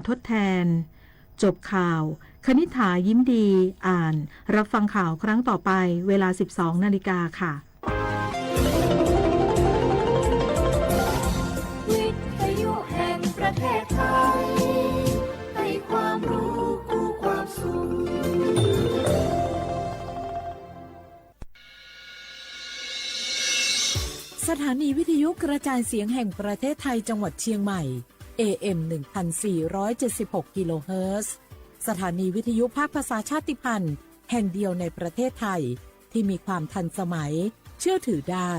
ทดแทน จบข่าว คณิษฐา ยิ้มดี อ่าน รับฟังข่าวครั้งต่อไป เวลา สิบสองนาฬิกาค่ะ วิทยุแห่งประเทศไทย ให้ความรู้คู่ความสุข สถานีวิทยุกระจายเสียงแห่งประเทศไทยจังหวัดเชียงใหม่ เอ เอ็ม หนึ่งพันสี่ร้อยเจ็ดสิบหก กิโลเฮิรตซ์ สถานีวิทยุภาคภาษาชาติพันธุ์แห่งเดียวในประเทศไทย ที่มีความทันสมัย เชื่อถือได้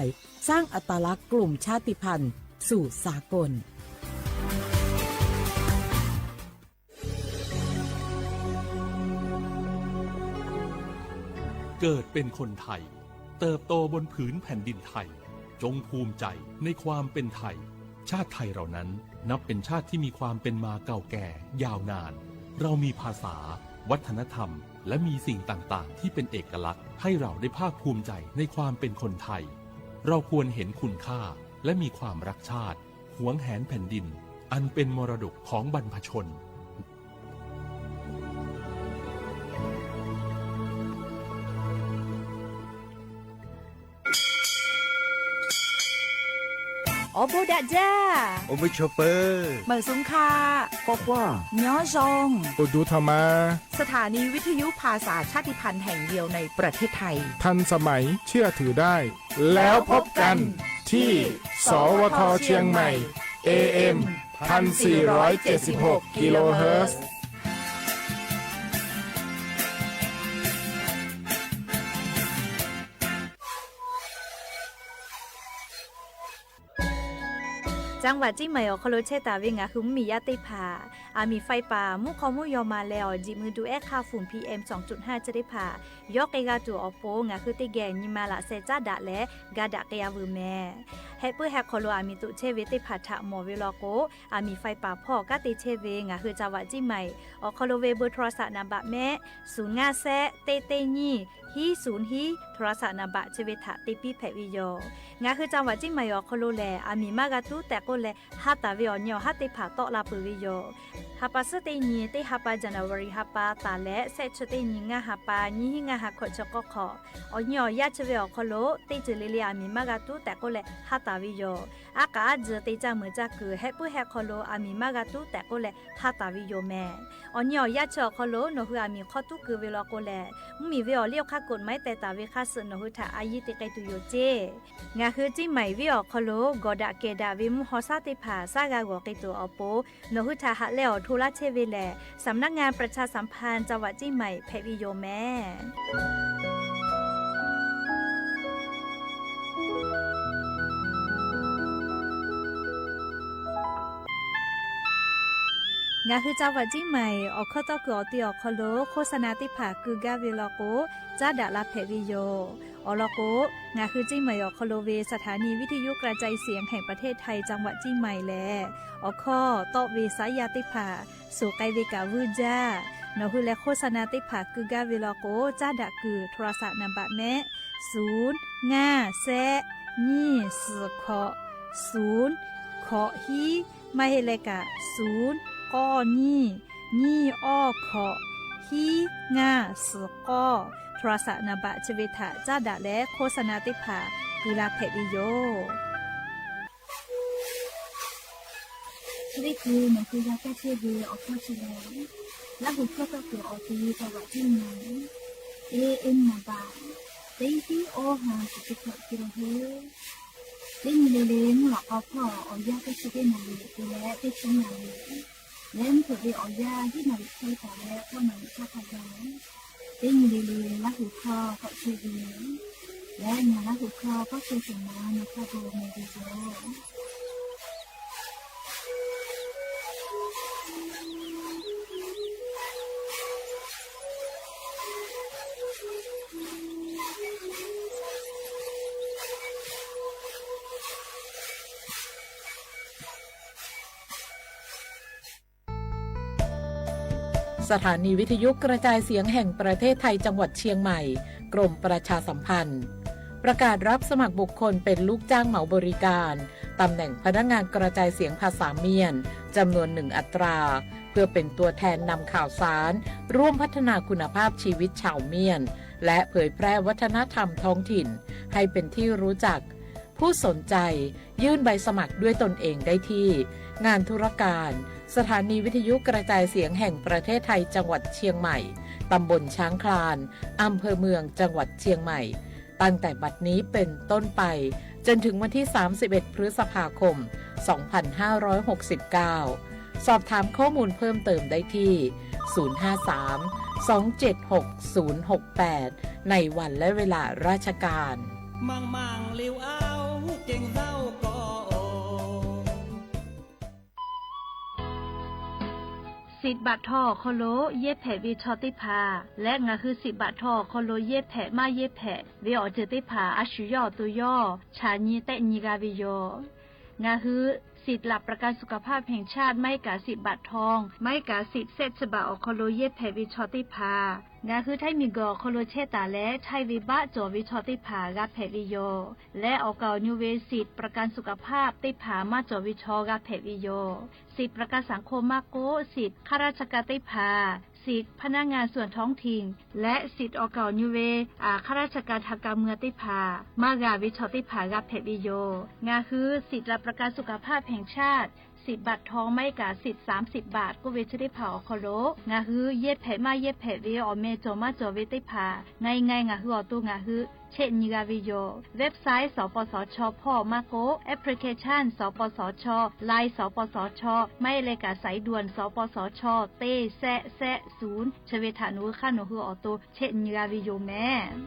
สร้างอัตลักษณ์กลุ่มชาติพันธุ์สู่สากล เกิดเป็นคนไทย เติบโตบนผืนแผ่นดินไทย จงภูมิใจในความเป็นไทย ชาติไทยเรานั้นนับเป็นชาติที่มีความเป็นมาเก่าแก่ยาวนาน เรามีภาษา วัฒนธรรม และมีสิ่งต่างๆ ที่เป็นเอกลักษณ์ให้เราได้ภาคภูมิใจในความเป็นคนไทย เราควรเห็นคุณค่าและมีความรักชาติ หวงแหนแผ่นดิน อันเป็นมรดกของบรรพชน Awˬ bon daꞈ jaˇ. Awˬ bon chaw peuˬ. Meunˍ suhˍ hk'a. K'awꞈ k'oˆ. Nyoˉ zhonˇ. Awˬ duˬ htaꞈ ma. สถานีวิทยุภาษาชาติพันธุ์แห่งเดียวในประเทศไทย ทันสมัย เชื่อถือได้ แล้วพบกันที่ สวท เชียงใหม่ เอ เอ็ม พันสี่ร้อยเจ็ดสิบหก กิโลเฮิรตซ์ จังหวัดเชียงใหม่ awˬ hk'aw lo chehˇ taˍ ve ngaˬ hui mvuhˇmiˬ yaˇ teˇ hpaˍ, aˬ miˍ faiˇ paˍ mvuhˇ hk'aw mvuhˇ yaw ma leh awˬ jeꞈ mui du ehˉ hk'aˇ funˍ PM สองจุดห้า chi teˇ hpaˍ yawˇ k'ai g'a tuˬ awˬ pon, ngaˬ hui teˇ geh nyi ma laꞈ sheh caˉ daꞈ leh ga daꞈ k'ai a veuˬ mehˍ. Heh puiˉ heh hk'aw lo aˬ miˍ toꞈ chehˇ ve teˇ hpaˍ htaꞈ mawˬ ve law k'o, aˬ miˍ faiˇ paˍ hpawˇ kanˉ te chehˇ ve ngaˬ hui จังหวัดเชียงใหม่ awˬ hk'aw lo ve เบอร์โทรศัพท์ naˍ baꞈ mehˆ suhˍ ngaˇ sehˆ teˇ teˇ nyiˇ hiˉ suhˍ hiˉ โทรศัพท์ naˍ baꞈ chi ve htaꞈ te piˇ hpehꞈ ve yoˬ. Ngaˬ hui จังหวัดเชียงใหม่ awˬ hk'aw lo lehˬ, aˬ miˍ maˇ g'a tuˉ tehꞈ k'oˆ leh, ha taˍ ve awˬ nyi awˬ haˉ teˇ hpaˍ tawˆ la peuˬ ve yoˬ. Ha pa suhˉ teˇ nyi teˇ ha pa January ha pa taˍ leh, sehˆ chi teˇ nyi ngaˇ ha pa nyiˇ hiˉ ngaˇ ha hkawꞈ chi k'awˇ hk'awꞈ, awˬ nyi awˬ yaˇ chi ve awˬ hk'aw lo teˇ ceuˬ le le aˬ miˍ maˇ g'a tuˉ tehꞈ k'oˆ leh ha taˍ ve yoˬ. Aˉ k'aꞈ aˉ tzuhˬ te caˇ meuˍ caˇ kuiˬ heh puiˉ heh hk'aw lo aˬ miˍ maˇ g'a tuˉ tehꞈ k'oˆ leh ha taˍ ve yoˬ mehˍ. Awˬ nyi awˬ yaˇ chi awˬ hk'aw lo nawˬ hui aˬ miˍ hk'aw tuˉ keu ve law k'o lehˬ, mvuhˇmiˬ ve awˬ liˇ awˬ hk'aˇ กฎหมาย teh taˍ ve hk'a suh nawˬ hui htaꞈ a yiˇ te k'ai tuˬ yoˬ ceˇ. Ngaˬ hui Ciˇ maiˍ venˇ awˬ hk'aw lo gawˬ daꞈ kehˬ daꞈ ve mvuhˇ haw shaˉ teˇ hpaˍ shaˉ g'a g'awˬ k'ai tuˬ awˬ pon, nawˬ hui htaꞈ haꞈ leh awˬ hto laˇ chehˇ ve lehˬ, สำนักงานประชาสัมพันธ์จังหวัดเชียงใหม่ hpehꞈ ve yoˬ mehˍ. Ngaˬ hui จังหวัดเชียงใหม่ awˬ hkawˇ tawˇ kuiˬ awˬ te awˬ hk'aw lo โฆษณา teˇ hpaˍ keu gaˇ ve law k'o, caˉ daꞈ la hpehꞈ ve yoˬ. Awˬ lawn k'o, ngaˬ hui Ciˇ maiˍ awˬ hk'aw lo ve สถานีวิทยุกระจายเสียงแห่งประเทศไทย จังหวัดเชียงใหม่ lehˬ, awˬ hkawˇ tawˆ ve saˉ yaˇ teˇ hpaˍ suhˍ k'ai ve kaꞈ vuiˇ jaˇ. Nawˬ hui leh โฆษณา teˇ hpaˍ keu gaˇ ve law k'o, caˉ daꞈ kuiˬ โทรศัพท์ naˍ baꞈ mehˆ suhˍ ngaˇ sehˆ nyiˇ suhˍ hkawꞈ suhˍ hkawꞈ hiˉ, maˇ heˆ leh kaꞈ suhˍ k'awˇ nyiˇ nyiˇ awˇ hkawꞈ hiˉ ngaˇ suhˍ k'awˇ โทรศัพท์ naˍ baꞈ chi ve htaꞈ caˉ daꞈ leh โฆษณา teˇ hpaˍ keu la hpehꞈ ve yoˬ. Hk'e te nawˬ hui g'a kaˇ chehˇ ve awˬ hkawˇ chi lehˬ, Laˇ huˍ hkawˇ tawˇ kuiˬ awˬ te จังหวัดเชียงใหม่ เอ เอ็ม naˍ baꞈ teˇ hiˉ awˇ ha suhˍ chi hkawꞈ keu la heuˆ. Teˇ nyi le le mvuhˇ lawꞈ k'aw hpawˇ awˬ yanˇ teˇ chi teˇ naˍ riˍ te leh teˇ chi naˍ riˍ leh mvuhˇ hpeuꞈ ve awˬ yanˇ hiˉ naˍ riˍ hk'e taˍ leh k'awˇ naˍ riˍ hk'aˇ htaˇ gaˬ. Teˇ nyi le le Laˇ huˍ hkawˇ k'awꞈ chehˇ ve yoˬ. Leh ngaˬ Laˇ huˍ hkawˇ k'awꞈ chehˇ tuˬ ma nawˬ hk'a gaˬ mawˬ ve yoˬ. Sahani Vitiyu Krajai Siang Heng Prathe Thai Changvat Chiang Mai, Krom Prachā Samphan, ประกาศรับสมัครบุคคลเป็นลูกจ้างเหมาบริการ ตำแหน่งพนักงานกระจายเสียงภาษาเมียน จำนวนหนึ่งอัตรา พ พื่อเป็นตัวแทนนำข่าวสาร ร่วมพัฒนาคุณภาพชีวิตชาวเมียน และเผยแพร่วัฒนธรรมท้องถิ่น ให้เป็นที่รู้จัก ผู้สนใจยื่นใบสมัครด้วยตนเองได้ที่ งานธุรการ สถานีวิทยุกระจายเสียงแห่งประเทศไทย จังหวัดเชียงใหม่ ตำบลช้างคลาน อำเภอเมือง จังหวัดเชียงใหม่ ตั้งแต่บัดนี้เป็นต้นไป จนถึงวันที่ สามสิบเอ็ด พฤษภาคม สองพันห้าร้อยหกสิบเก้า สอบถามข้อมูลเพิ่มเติมได้ที่ ศูนย์ห้าสาม สองเจ็ดหก ศูนย์หกแปด ในวันและเวลาราชการ Maˇ maˇ liꞈ awˬ kehˬ zaˇ-oˬ k'o, siˍ baꞈ htaw awˬ hk'aw lo yehˇ hpehꞈ ve chaw teˇ hpaˍ leh ngaˬ hui siˍ baꞈ htaw awˬ hk'aw lo yehˇ hpehꞈ maˇ yehˇ hpehꞈ ve awˬ ceuˬ teˇ hpaˍ a shu yawˇ awˬ to yawˇ chaꞈ nyi tehˆ nyi g'a ve yoˬ. Ngaˬ hui สิทธิ์หลักประกันสุขภาพแห่งชาติ maˇ heˆ kaꞈ siˍ baꞈ htaw, maˇ heˆ kaꞈ siˍ sehˆ chi baꞈ awˬ hk'aw lo yehˇ hpehꞈ ve chaw teˇ hpaˍ, ngaˬ hui htaiˇ miˬguiˬ awˬ hk'aw lo chehˇ taˍ leh htaiˇ ve baˆ cawˬ ve chaw teħ hpaˍ g'a hpehꞈ ve yoˬ. Leh awˬ kaˍ awˬ nu ve siˍ ประกันสุขภาพ teˇ hpaˍ maˇ cawˬ ve chaw g'a hpehꞈ ve yoˬ. Siˍ ประกันสังคม maˇ k'oˆ, siˍ ข้าราชการ teˇ hpaˍ, siˍ พนักงานส่วนท้องถิ่น leh siˍ awˬ kaˍ awˬ nu ve ข้าราชการ ทางการเมือง teˇ hpaˍ maˇ g'a ve chaw teˇ hpaˍ g'a hpehꞈ ve yoˬ. Ngaˬ hui siˍ หลักประกันสุขภาพแห่งชาติ siˍ baꞈ htaw maˇ heˆ kaꞈ siˍ สามสิบ baꞈ k'oˆ ve chi teˇ hpaˍ awˬ hk'aw lo ngaˬ hui yehˇ hpehꞈ maˇ yehˇ hpehꞈ ve awˬ meh cawˬ maˇ cawˬ ve teˇ hpaˍ ngaˬ ngaˬ ngaˬ hui awˬ to ngaˬ hui chehˆ nyi g'a ve yoˬ. Website สปสช hpawˇ maˇ k'oˆ, application สปสช, Line สปสช, maˇ heˆ leh kaꞈ สายด่วน สปสช teˇ sehˆ sehˆ ศูนย์ chi ve htaꞈ nawˬ hui hk'aˇ nawˬ hui awˬ to chehˆ nyi g'a ve yoˬ mehˍ.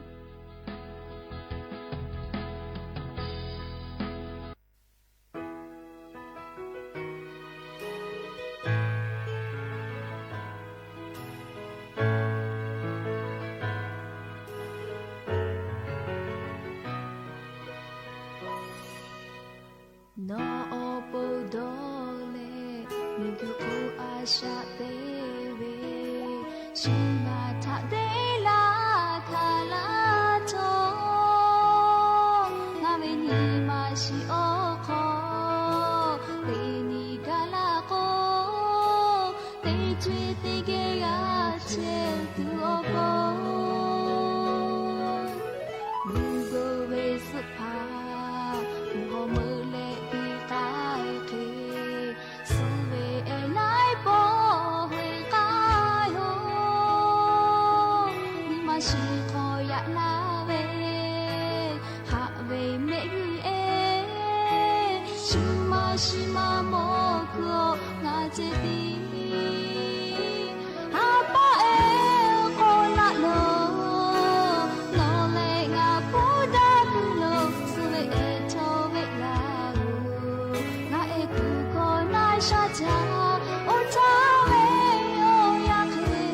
Nawˬ awˬ pon dawˇ leh, miˬguiˬ hk'oˆ a shaꞈ te ve, shu ngaˬ htaꞈ te laˇ hk'a laˇ htawˇ, ngaˬ ve nyi ma shiˍ awˬ hk'aw teˇ nyi gaˬ laˇ k'o, teˇ co-e teˇ geh g'a chehˇ tuˬ awˬ pon, mvuhˇ g'uˇ ve suhˆ hpaˍ g'awˬ meuꞈ leh piˇ k'ai hk'e, suh ve ehˉ laiˉ pawˆ heˆ k'ai yoˬ. Nyi ma shiˍ hk'aw yaꞈ laˇ ve, haꞈ ve mehˆ g'uˇ ehˉ, shu maˇ shiˍ maˇ mawˬ kuiˬ awˬ ngaˬ ceh tiˉ, ha paˆ ehˉ k'awꞈ laꞈ loˬ. Nawˬ leh ngaˬ hpu daˇ tuˬ lo suh ve ehˉ htawˇ ve laˇ oˬ. Ngaˬ ehˉ kuˬ hkawˇ na shaˉ caˇ, oˇ htaˇ ve awˬ yanˇ hk'e,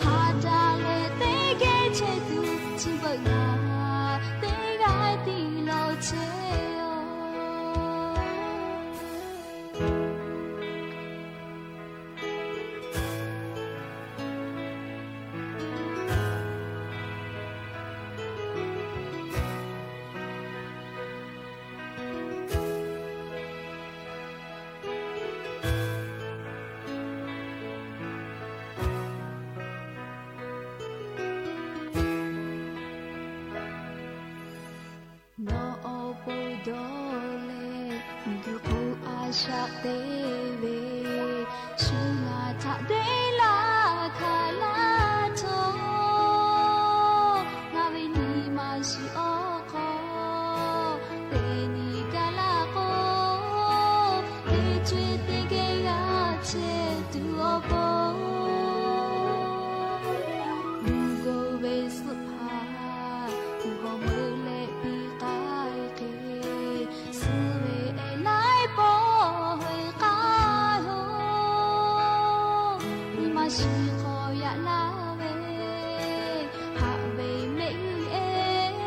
ha daꞈ leh teˇ geh chehˇ tuˬ chi beuꞈ ngaˬ teˇ g'aˇ tiˉ lawˬ chehˇ-oˬ. Nawˬ awˬ pon dawˇ leh, miˬguiˬ hk'oˆ a shaꞈ te ve, shu ngaˬ htaꞈ te laˇ hk'a laˇ htawˇ, ngaˬ ve nyi ma shiˍ awˬ hk'aw teˇ nyi gaˬ laˇ k'o, teˇ co-e teˇ geh g'a chehˇ tuˬ awˬ pon, mvuhˇ g'uˇ ve suhˆ hpaˍ g'awˬ meuꞈ leh piˇ k'ai hk'e, suh ve ehˉ laiˉ pawˆ heˆ k'ai yoˬ. Nyi ma shiˍ hk'aw yaꞈ laˇ ve, haꞈ ve mehˆ g'uˇ ehˉ,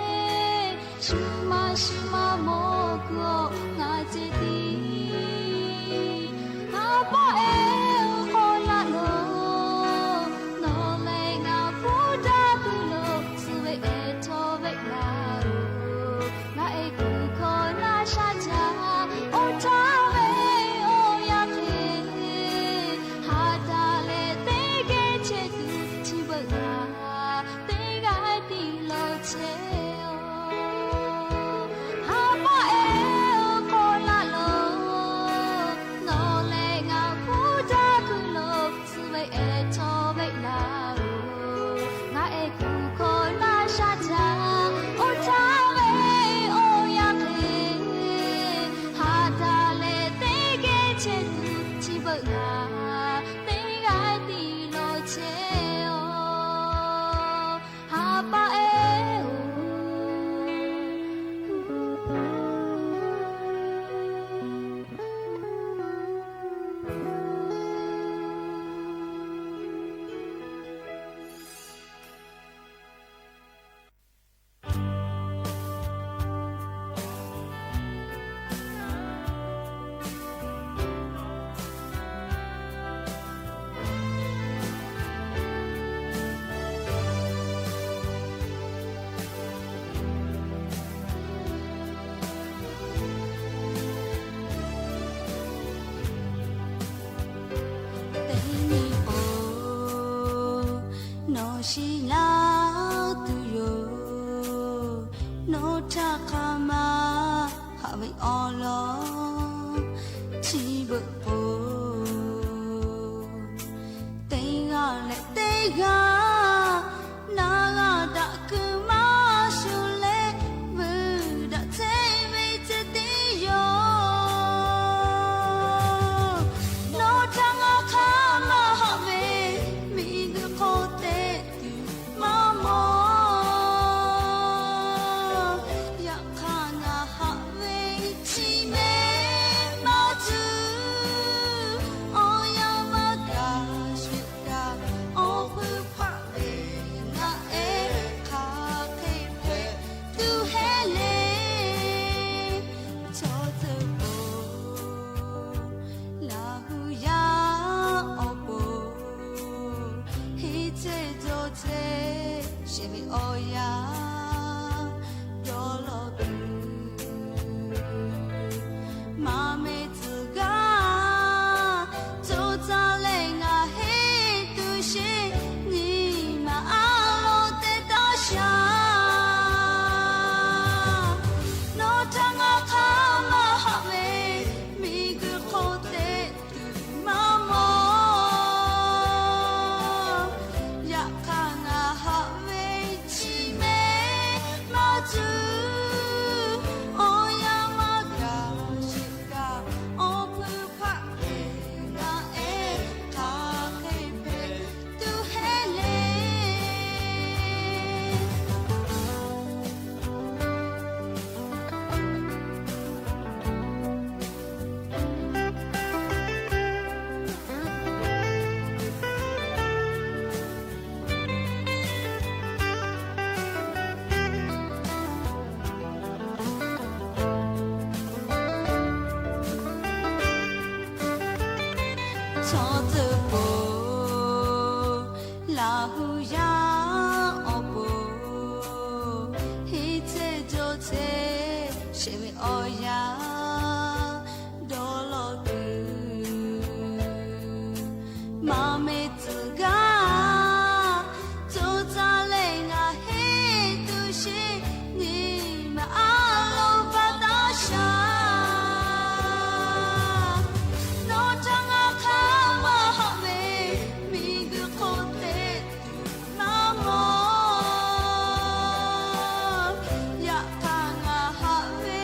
shu maˇ shiˍ maˇ mawˬ kuiˬ awˬ ngaˬ ceh tiˉ, ha paˆ ehˉ k'awꞈ laꞈ loˬ. Nawˬ leh ngaˬ hpu daˇ tuˬ lo suh ve ehˉ htawˇ ve laˇ oˬ. Ngaˬ ehˉ kuˬ hkawˇ na shaˉ caˇ, oˇ htaˇ ve awˬ yanˇ hk'e, shiˍ laˇ tuˬ yoˬ. Nawˬ htaꞈ hk'aˬ ma haꞈ ve awˬ lawn chi beuꞈ k'o, teˇ g'aˇ leh teˇ g'aˇ naˬ g'a daꞈ kuiˬ maˇ shuˍ leh, vuiˬ daꞈ chehˇ ve ceh teˇ yoˬ. Nawˬ htaꞈ ngaˬ hk'aˬ ma haꞈ ve miˬguiˬ hk'oˆ teˇ tuˬ maˇ mawˬ. Yaꞈ hk'aˇ ngaˬ haꞈ ve chi mehˍ maˇ cuˬ, awˬ yanˇ maˇ gaˬ sheˍ kaꞈ, awˬ hpui hpaˆ ve ngaˬ ehˉ hk'aˬ hk'e hpehꞈ tuˬ heˆ le. Chaw tcuh po Laˇ hu yaˇ awˬ pon, heˆ chehˇ jawˬ chehˇ sheˍ ve awˬ yanˇ dawˇ law tuˬ, maˇ meh tcuh gaˇ co caˇ leh ngaˬ heˆ tuˬ sheˍ, nyi ma a lo teˇ taˇ shaˍ. Nawˬ htaꞈ ngaˬ hk'aˬ ma haꞈ ve miˬguiˬ hk'oˆ teˇ tuˬ maˇ mawˬ. Yaꞈ hk'aˇ ngaˬ haꞈ ve chi mehˍ maˇ cuˬ, awˬ yanˇ maˇ gaˬ sheˍ kaꞈ, awˬ hpui hpaˆ ve ngaˬ ehˉ hk'aˬ hk'e hpehꞈ tuˬ heˆ le. Chaw tcuh po Laˇ hu yaˇ awˬ pon, heˆ chehˇ jawˬ chehˇ sheˍ ve awˬ yanˇ dawˇ law tuˬ, maˇ meh tcuh gaˇ co caˇ leh ngaˬ heˆ tuˬ sheˍ, nyi ma a lo pa taˇ shaˍ. Nawˬ htaꞈ ngaˬ hk'aˬ ma haꞈ ve miˬguiˬ hk'oˆ teˇ tuˬ maˇ mawˬ. Yaꞈ hk'aˇ ngaˬ haꞈ ve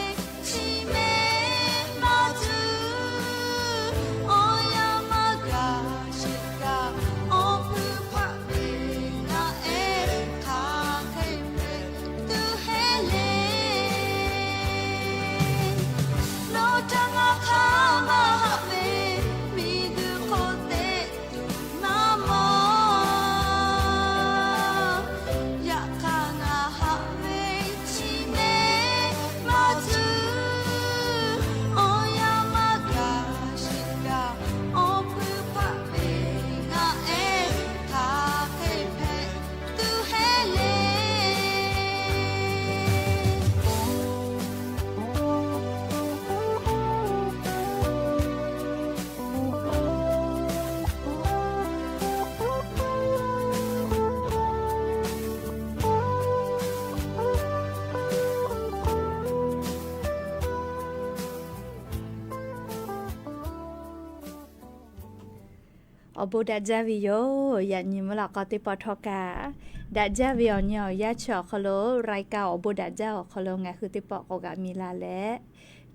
chi mehˍ maˇ cuˬ, awˬ yanˇ maˇ gaˬ sheˍ kaꞈ, awˬ hpui hpaˆ ve ngaˬ ehˉ hk'aˬ hk'e hpehꞈ tuˬ heˆ le. Nawˬ htaꞈ ngaˬ hk'aˬ ma haꞈ ve miˬguiˬ hk'oˆ teˇ tuˬ maˇ mawˬ. Yaꞈ hk'aˇ ngaˬ haꞈ ve chi mehˍ maˇ cuˬ, awˬ yanˇ maˇ gaˬ sheˍ kaꞈ, awˬ hpui hpaˆ ve ngaˬ ehˉ hk'aˬ hk'e hpehꞈ tuˬ heˆ le. Awˬ bon daꞈ jaˇ ve yoˬ. Yaꞈ nyi mvuhˇ lawꞈ k'aw teˇ pawˆ htawˇ kaꞈ, daꞈ jaˇ ve awˬ nyi awˬ yanˇ chi awˬ hk'aw lo, รายการ awˬ bon daꞈ jaˇ awˬ hk'aw lo ngaˬ hui teˇ pawˆ k'awꞈ g'a mi la leh,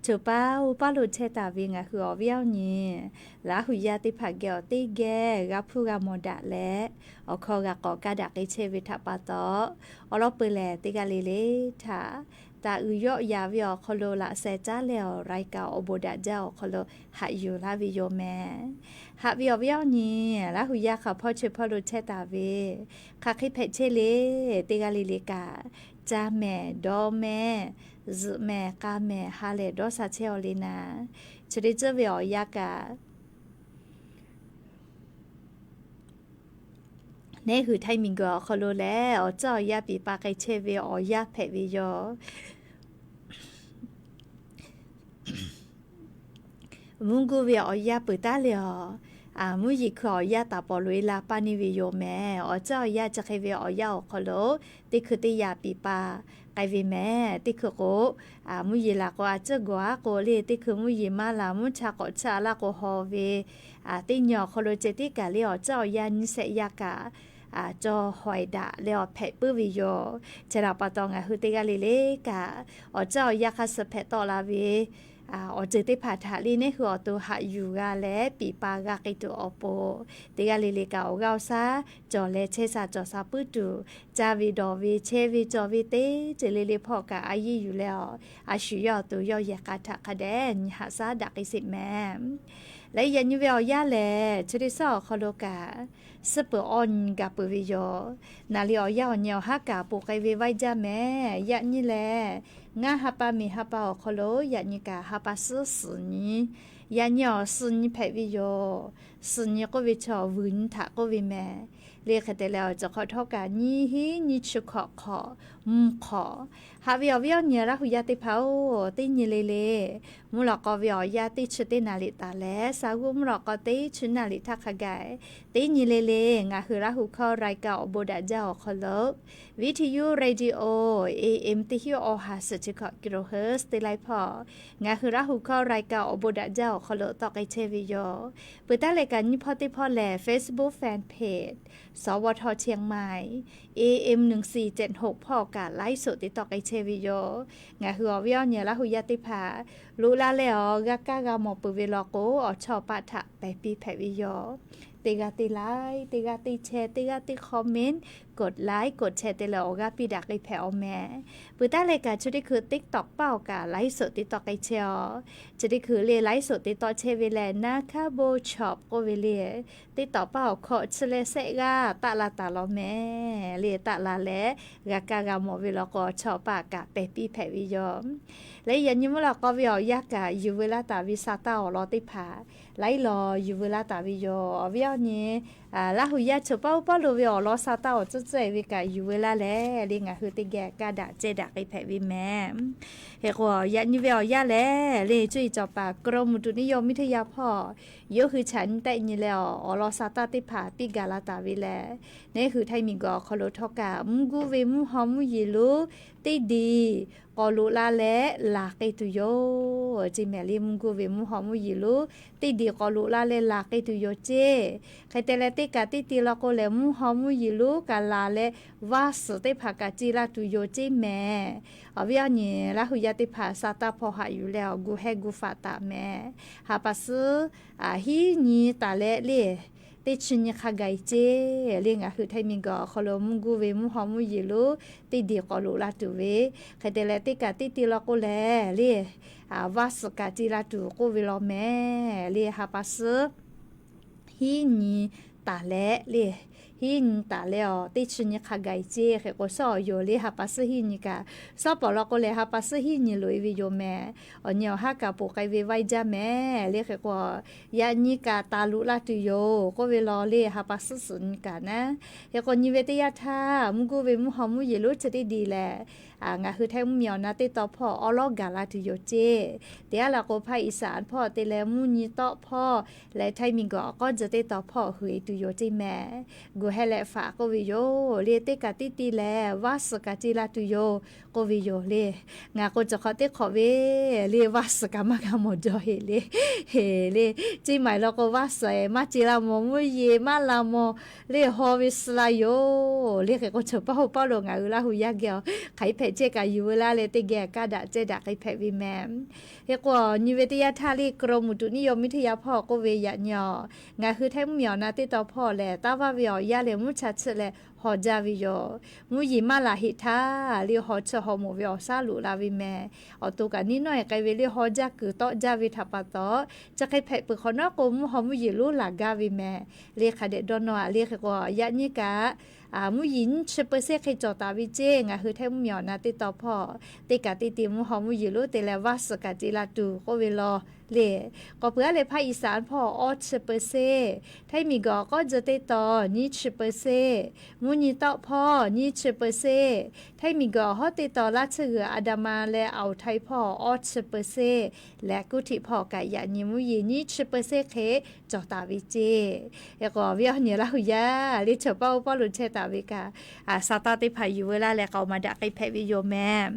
choˬ paˇ uˉ paˇ lo chehˇ taˍ ve ngaˬ hui awˬ viˉ awˬ nyi Laˇ hu yaˇ teˇ hpaˍ geh awˬ teˇ geh g'a hpuˇ g'a mawˬ daꞈ leh, awˬ hkawˇ g'a k'awꞈ kaˇ daꞈ k'ai chehˇ ve htaꞈ pa taw, awˬ lawn peuˬ lehˬ teˇ g'aˇ le le htaꞈ taˍ uiˍ yawˆ yaˍ ve awˬ hk'aw lo laꞈ sheh caˉ leh awˬ รายการ awˬ bon daꞈ jaˇ awˬ hk'aw lo haꞈ yuˬ laˇ ve yoˬ mehˍ. Haꞈ ve awˬ viˉ awˬ nyi, Laˇ hu yaˇ hk'aˬ hpawˇ chi hpawˇ lo chehˇ taˍ ve, hk'aˬ hk'e hpehꞈ chehˇ le, teˇ g'aˇ le le kaꞈ, ca mehˍ dawˇ mehˍ, zuhꞈ mehˍ k'a mehˍ ha lehˬ dawˇ sha chehˇ aw le naˍ, chi teˇ ceuˬ ve awˬ yanˇ kaꞈ neˉ hui Htaiˇ miˬguiˬ awˬ hk'aw lo lehˬ, awˬ ceuˬ awˬ yanˇ piˍ pa k'ai chehˇ ve awˬ yanˇ hpehꞈ ve yoˬ. Mvuhˇ guˇ ve awˬ yanˇ peuˬ taˉ le awˬ, mvuhˇ yeˬ hkui awˬ yanˇ taˍ pawˍ loꞈ e la paˇ neˇ ve yoˬ mehˍ. Awˬ ceuˬ awˬ yanˇ chi hk'e ve awˬ yanˇ awˬ hk'aw lo teˇ hkui teˇ yaꞈ piˍ pa k'ai ve mehˍ. Teˇ hkui k'o, mvuhˇ yeˬ laˬ k'o a ciˉ gawˬ aˉ k'o le, teˇ hkui mvuhˇ yeˬ maˇ laˬ, mvuhˇ cha k'awꞈ chaˇ laˇ k'o haw ve, teˇ nyi awˬ hk'aw lo ceh tiˉ kaꞈ le awˬ ceuˬ awˬ yanˇ nyiˇ shehˆ yaˇ kaꞈ cawˬ hawehˍ daꞈ leh awˬ hpehꞈ puiˉ ve yoˬ. Chi htaꞈ pa taw ngaˬ hui teˇ g'aˇ le le kaꞈ awˬ ceuˬ awˬ yanˇ hk'a suh hpehꞈ tawˆ la ve awˬ ceuˬ teˇ hpaˍ htaꞈ le neˇ hui awˬ to haꞈ yuˬ g'a leh piˍ pa g'a k'ai tuˬ awˬ pon, teˇ g'aˇ le le kaꞈ awˬ g'aˇ awˬ shaˉ cawˬ leh chehˇ sha cawˬ sha puiˉ tuˬ, caˇ ve dawˬ ve chehˇ ve cawˬ ve teˇ ceuˬ le le hpawˇ kaꞈ a yeˇ yuˬ leh awˬ a shu yawˇ awˬ to yawˇ yehˬ k'a htaꞈ hk'a dehꞈ nyi haꞈ shaˉ daꞈ k'ai sheˍ mehˍ. Leh yaꞈ nyi ve awˬ yanˇ lehˬ, chi teˇ shaˉ awˬ hk'aw lo kaꞈ suhˉ peuˬ awˇ nyi gaˬ peuˬ ve yoˬ. Naˍ riˍ awˬ yanˇ awˬ nyi awˬ haˉ kaꞈ ponˬ k'ai ve vaiˇ jaˇ mehˍ. Yaꞈ nyi lehˬ, ngaˇ ha pa miˬ ha pa awˬ hk'aw lo yaꞈ nyi kaꞈ ha pa suhˉ suhˍ nyi, yaꞈ nyi awˬ suhˍ nyi hpehꞈ ve yoˬ. Suhˍ nyi k'oˆ ve chaw vuiˬ nyi htaꞈ k'oˆ ve mehˍ. Le hk'e te leh awˬ ceuˬ hk'awꞈ htawˇ kaꞈ nyiˇ hinˉ nyiˇ chi hkawꞈ hk'awꞈ mvuhˇ hk'awꞈ. Haꞈ ve awˬ viˉ awˬ nyi Laˇ hu yaˇ teˇ hpaˍ-oˬ, teˇ nyi le le mvuhˇ lawꞈ k'aw ve awˬ yanˇ teˇ chi teˇ naˍ riˍ taˍ leh, sa g'uˇ mvuhˇ lawꞈ k'aw teˇ chi naˍ riˍ htaˇ hk'a gaˬ, teˇ nyi le le ngaˬ hui Laˇ hu hkawˇ รายการ awˬ bon daꞈ jaˇ awˬ hk'aw lo, viˉ hteˇ yuˇ radio A M teˇ hinˉ awˬ ha suhˍ chi hkawꞈ kilohertz teˇ laiˉ hpawˇ, ngaˬ hui Laˇ hu hkawˇ รายการ awˬ bon daꞈ jaˇ awˬ hk'aw lo tawˆ k'ai chehˇ ve yoˬ. Peuˬ taˉ leh kaꞈ nyiˇ hpawˇ teˇ hpawˇ lehˬ Facebook fan page สวท เชียงใหม่ A M หนึ่งสี่เจ็ดหก hpawˇ kaꞈ ไลฟ์สด te tawˆ k'ai chehˇ ve yoˬ. Ngaˬ hui awˬ viˉ awˬ nyi Laˇ hu yaˇ teˇ hpaˍ loꞈ la leh awˬ g'a kaˇ g'a mawˬ peuˬ ve law k'o, awˬ chawˇ paˆ htaꞈ pehˬ piˇ hpehꞈ ve yoˬ. Teˇ g'aˇ teˇ like, teˇ g'aˇ teˇ share, teˇ g'aˇ teˇ comment, กดไลค์ กดแชร์ te leh awˬ g'aˇ piˇ daꞈ k'ai hpehꞈ awˬ mehˍ. Peuˬ taˉ leh kaꞈ chi teˇ hkui TikTok paˆ awˬ kaꞈ ไลฟ์สด te tawˆ k'ai chehˇ aw. Chi teˇ hkui le ไลฟ์สด te tawˆ chehˇ ve lehˬ, Naˇ hkaˇ bon chawꞈ k'oˆ ve le, TikTok paˆ awˬ hkawꞈ chi leh shehˆ g'aˇ taˆ la taˍ law mehˍ. Le taˆ la leh g'a kaˇ g'a mawˬ ve law k'o, awˬ chawˇ paˆ kaꞈ pehˬ piˇ hpehꞈ ve yoˬ. Leh yaꞈ nyi mvuhˇ lawꞈ k'aw ve awˬ yanˇ kaꞈ yuˬ veu laˇ taˍ ve sa taˇ awˬ lawn teˇ hpaˍ laiˉ law yuˬ veu laˇ taˍ ve yoˬ. Awˬ viˉ awˬ nyi Laˇ hu yaˇ chaw paˇ oˇ pawˆ lo ve awˬ lawn sa taˇ awˬ tcuhˉ tcuhˉ e ve kaꞈ yuˬ veu laˇ leh, le ngaˬ hui teˇ geh kaˇ daꞈ ceh daꞈ k'ai hpehꞈ ve mehˍ. Hk'e k'o, yaꞈ nyi ve awˬ yanˇ lehˬ, le cuˇ yiˍ cawˬ paˍ กรมอุตุนิยมวิทยา hpawˇ yawˇ hui chaꞈ nyi tehˆ nyi leh awˬ lawn sa taˇ teˇ hpaˍ piˇ gaˬ la taˍ ve lehˬ, neˇ hui Htaiˇ miˬ guiˬ awˬ hk'aw lo htawˇ kaꞈ mvuhˇ guˇ ve mvuhˇ haw mvuhˇ yeˬ lonˉ teˇ diˬ k'awꞈ loꞈ la leh laˬ k'ai tuˬ yoˬ ceˇ mehˍ. Le mvuhˇ guˇ ve mvuhˇ haw mvuhˇ yeˬ lonˉ teˇ diˬ k'awꞈ loꞈ la leh laˬ k'ai tuˬ yoˬ ceˇ. Hk'e te leh teˇ kaꞈ teˇ te law k'o lehˬ, mvuhˇ haw mvuhˇ yeˬ lonˉ kaꞈ laˬ leh vaˇ suhˍ teˇ hpaˍ kaꞈ ce la tuˬ yoˬ ceˇ mehˍ. Awˬ viˉ awˬ nyi Laˇ hu yaˇ teˇ hpaˍ sa taˇ hpawˇ haꞈ yuˬ leh awˬ gu hehˇ gu faꞈ taˍ mehˍ. Ha pa suhˉ hiˉ nyi taˍ leh le teˇ chi nyi hk'a gaˬ e ceˇ. Le ngaˬ hui Htaiˇ miˬ guiˬ awˬ hk'aw lo mvuhˇ guˇ ve mvuhˇ haw mvuhˇ yeˬ lonˉ teˇ diˬ k'awꞈ loꞈ la tuˬ ve, hk'e te leh teˇ kaꞈ teˇ te law k'o lehˬ, le vaˇ suhˍ kaꞈ ce la tuˬ k'oˆ ve law mehˍ. Le ha pa suhˉ hiˉ nyi taˍ leh le, hiˉ nyi taˍ leh awˬ teˇ chi nyi hk'a gaˬ e ceˇ. Hk'e k'o, shawˉ awˬ yoˬ le ha pa suhˉ hiˉ nyi kaꞈ, shawˉ pawˍ law k'o lehˬ ha pa suhˉ hiˉ nyi loꞈ e ve yoˬ mehˍ. Awˬ nyi awˬ haˉ kaꞈ ponˬ k'ai ve vaiˇ jaˇ mehˍ. Le hk'e k'o, yaꞈ nyi kaꞈ taˍ loꞈ la tuˬ yoˬ k'oˆ ve law le ha pa suhˉ suhˍ nyi kaꞈ naˉ. Hk'e k'o, nyi ve teˇ yanˇ htaˇ mvuhˇ guˇ ve mvuhˇ haw mvuhˇ yeˬ lonˉ chi teˇ diˬ lehˬ, ngaˬ hui Htaiˇ mvuhˇ miˬ awˬ na teˇ tawn hpawˇ awˉ lawˉ gaˬ la tuˬ yoˬ ceˇ. Teˇ g'aˇ la k'o, hpaˇ อีสาน hpawˇ te leh mvuhˇ nyi tawˆ hpawˇ leh Htaiˇ miˬ guiˬ awˬ k'awˇ jeh teˇ tawn hpawˇ hui e tuˬ yoˬ ceˇ mehˍ. Gu hehˇ leh faꞈ k'oˆ ve yoˬ le. Teˇ kaꞈ teˇ te lehˬ vaˇ suhˍ kaꞈ ce la tuˬ yoˬ k'oˆ ve yoˬ le. Ngaˬ k'o cawˬ hk'awꞈ teˇ hk'awꞈ ve le vaˇ suhˍ kaꞈ maˇ g'a mawˬ jaw heˆ le. Heˍ le, ceˇ maˬ law k'o vaˇ suhˍ maˇ ce la mawˬ, mvuhˇ yeˬ maˇ la mawˬ le, haw ve suh la yoˬ le. Hk'e k'o, chaw paˇ hoˇ paˇ lo ngaˬ hui Laˇ hu yaˇ geh awˬ hk'aˬ hk'e hpehꞈ chehˇ kaꞈ yuˬ veu laˇ leh teˇ geh kaˇ daꞈ ceh daꞈ k'ai hpehꞈ ve mehˍ. Hk'e k'o, nyi ve teˇ yanˇ htaˇ le กรมอุตุนิยมวิทยา hpawˇ k'oˆ ve yaꞈ nyi awˬ, ngaˬ hui Htaiˇ mvuhˇ miˬ awˬ na teˇ tawn hpawˇ lehˬ, taˇ vaˇ ve awˬ yanˇ lehˬ mvuhˇ cha chiˆ leh haw jaˇ ve yoˬ. Mvuhˇ yeˬ maˇ laˬ heˆ htaˇ le haw chiˆ haw moˍ ve awˬ shaˉ loꞈ la ve mehˍ. Awˬ to kaꞈ neˇ nawˉ e k'ai ve le haw jaˇ kuiˬ tawˆ jaˇ ve htaꞈ pa taw, chi hk'e hpehꞈ peuˬ hk'awꞈ nawˉ k'o mvuhˇ haw mvuhˇ yeˬ lonˉ laˬ gaˇ ve mehˍ. Le hk'a dehꞈ dawˇ nawˇ a le. Hk'e k'o, yaꞈ nyi kaꞈ mvuhˇ yeˬ nyiˇ chi เปอร์เซ็นต์ hk'e cawˬ taˍ ve ceˇ. Ngaˬ hui Htaiˇ mvuhˇ miˬ awˬ na teˇ tawn hpawˇ teˇ kaꞈ teˇ te mvuhˇ haw mvuhˇ yeˬ lonˉ te leh vaˇ suhˍ kaꞈ ce la tuˬ k'oˆ ve law le. K'awꞈ peuˬ aˉ leh hpaˇ อีสาน hpawˇ awˇ chi เปอร์เซ็นต์, Htaiˇ miˬ guiˬ awˬ k'awˇ jeh teˇ tawn nyiˇ chi เปอร์เซ็นต์, Mvuhˇ nyi tawˆ hpawˇ nyiˇ chi เปอร์เซ็นต์, Htaiˇ miˬguiˬ awˬ hawˉ teˇ tawn laˇ tsuhˇ g'uiˬ Adama leh Awˬ htaiˇ hpawˇ awˇ chi เปอร์เซ็นต์, leh kuˇ htiꞈ hpawˇ kaꞈ yaꞈ nyi mvuhˇ yeˬ nyiˇ chi เปอร์เซ็นต์ hk'e cawˬ taˍ ve ceˇ. Hk'e k'o, awˬ viˉ awˬ nyi Laˇ huˍ yaˇ le chaw paˇ oˇ pawˆ lo chehˇ taˍ ve kaꞈ, saˍtanˍ teˇ hpaˍ yuˬ ve laˇ leh k'aoˍ maˍ daꞈ k'ai hpehꞈ ve yoˬ mehˍ.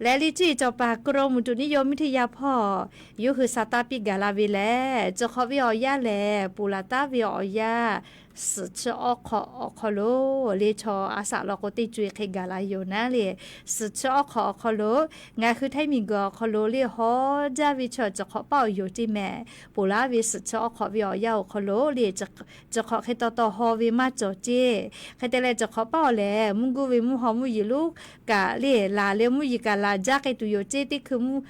Leh liˇ cuˇ yiˍ cawˬ paˍ กรมอุตุนิยมวิทยา hpawˇ yawˇ hui saˍtanˍ piˇ gaˬ la ve lehˬ, cawˬ hk'awꞈ ve awˬ yanˇ lehˬ, ponˬ laˬ taˉ ve awˬ yanˇ suhˍ chi awˇ hk'awꞈ awˬ hk'aw lo le chaw a shaꞈ law k'o teˇ co e hk'e gaˬ la yoˬ naˉ le. Suhˍ chi awˇ hk'awꞈ awˬ hk'aw lo ngaˬ hui Htaiˇ miˬguiˬ awˬ hk'aw lo le haw jaˇ ve chaw cawˬ hk'awꞈ paˇ awˬ yoˬ ceˇ mehˍ. Ponˬ laˬ ve suhˍ chi awˇ hk'awꞈ ve awˬ yanˇ awˬ hk'aw lo le cawˬ hk'awꞈ hk'e taw taw haw ve maˇ cawˬ ceˇ. Hk'e te leh cawˬ hk'awꞈ paˇ awˬ lehˬ, mvuhˇ guˇ ve mvuhˇ haw mvuhˇ yeˬ lonˉ kaꞈ le laˬ leh mvuhˇ yeˬ kaꞈ laˬ jaˇ k'ai tuˬ yoˬ ceˇ. Teˇ hkui mvuhˇ,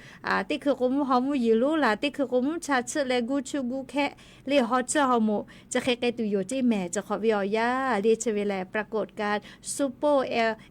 teˇ hkui k'o mvuhˇ haw mvuhˇ yeˬ lonˉ laˬ, teˇ hkui k'o mvuhˇ cha chiˆ leh guˇ chuˇ guˇ hkehˆ le haw chiˇ haw moꞈ chi hk'e k'ai tuˬ yoˬ ceˇ mehˍ. Cawˬ hk'awꞈ ve awˬ yanˇ le chi ve lehˬ ปรากฏการณ์ Super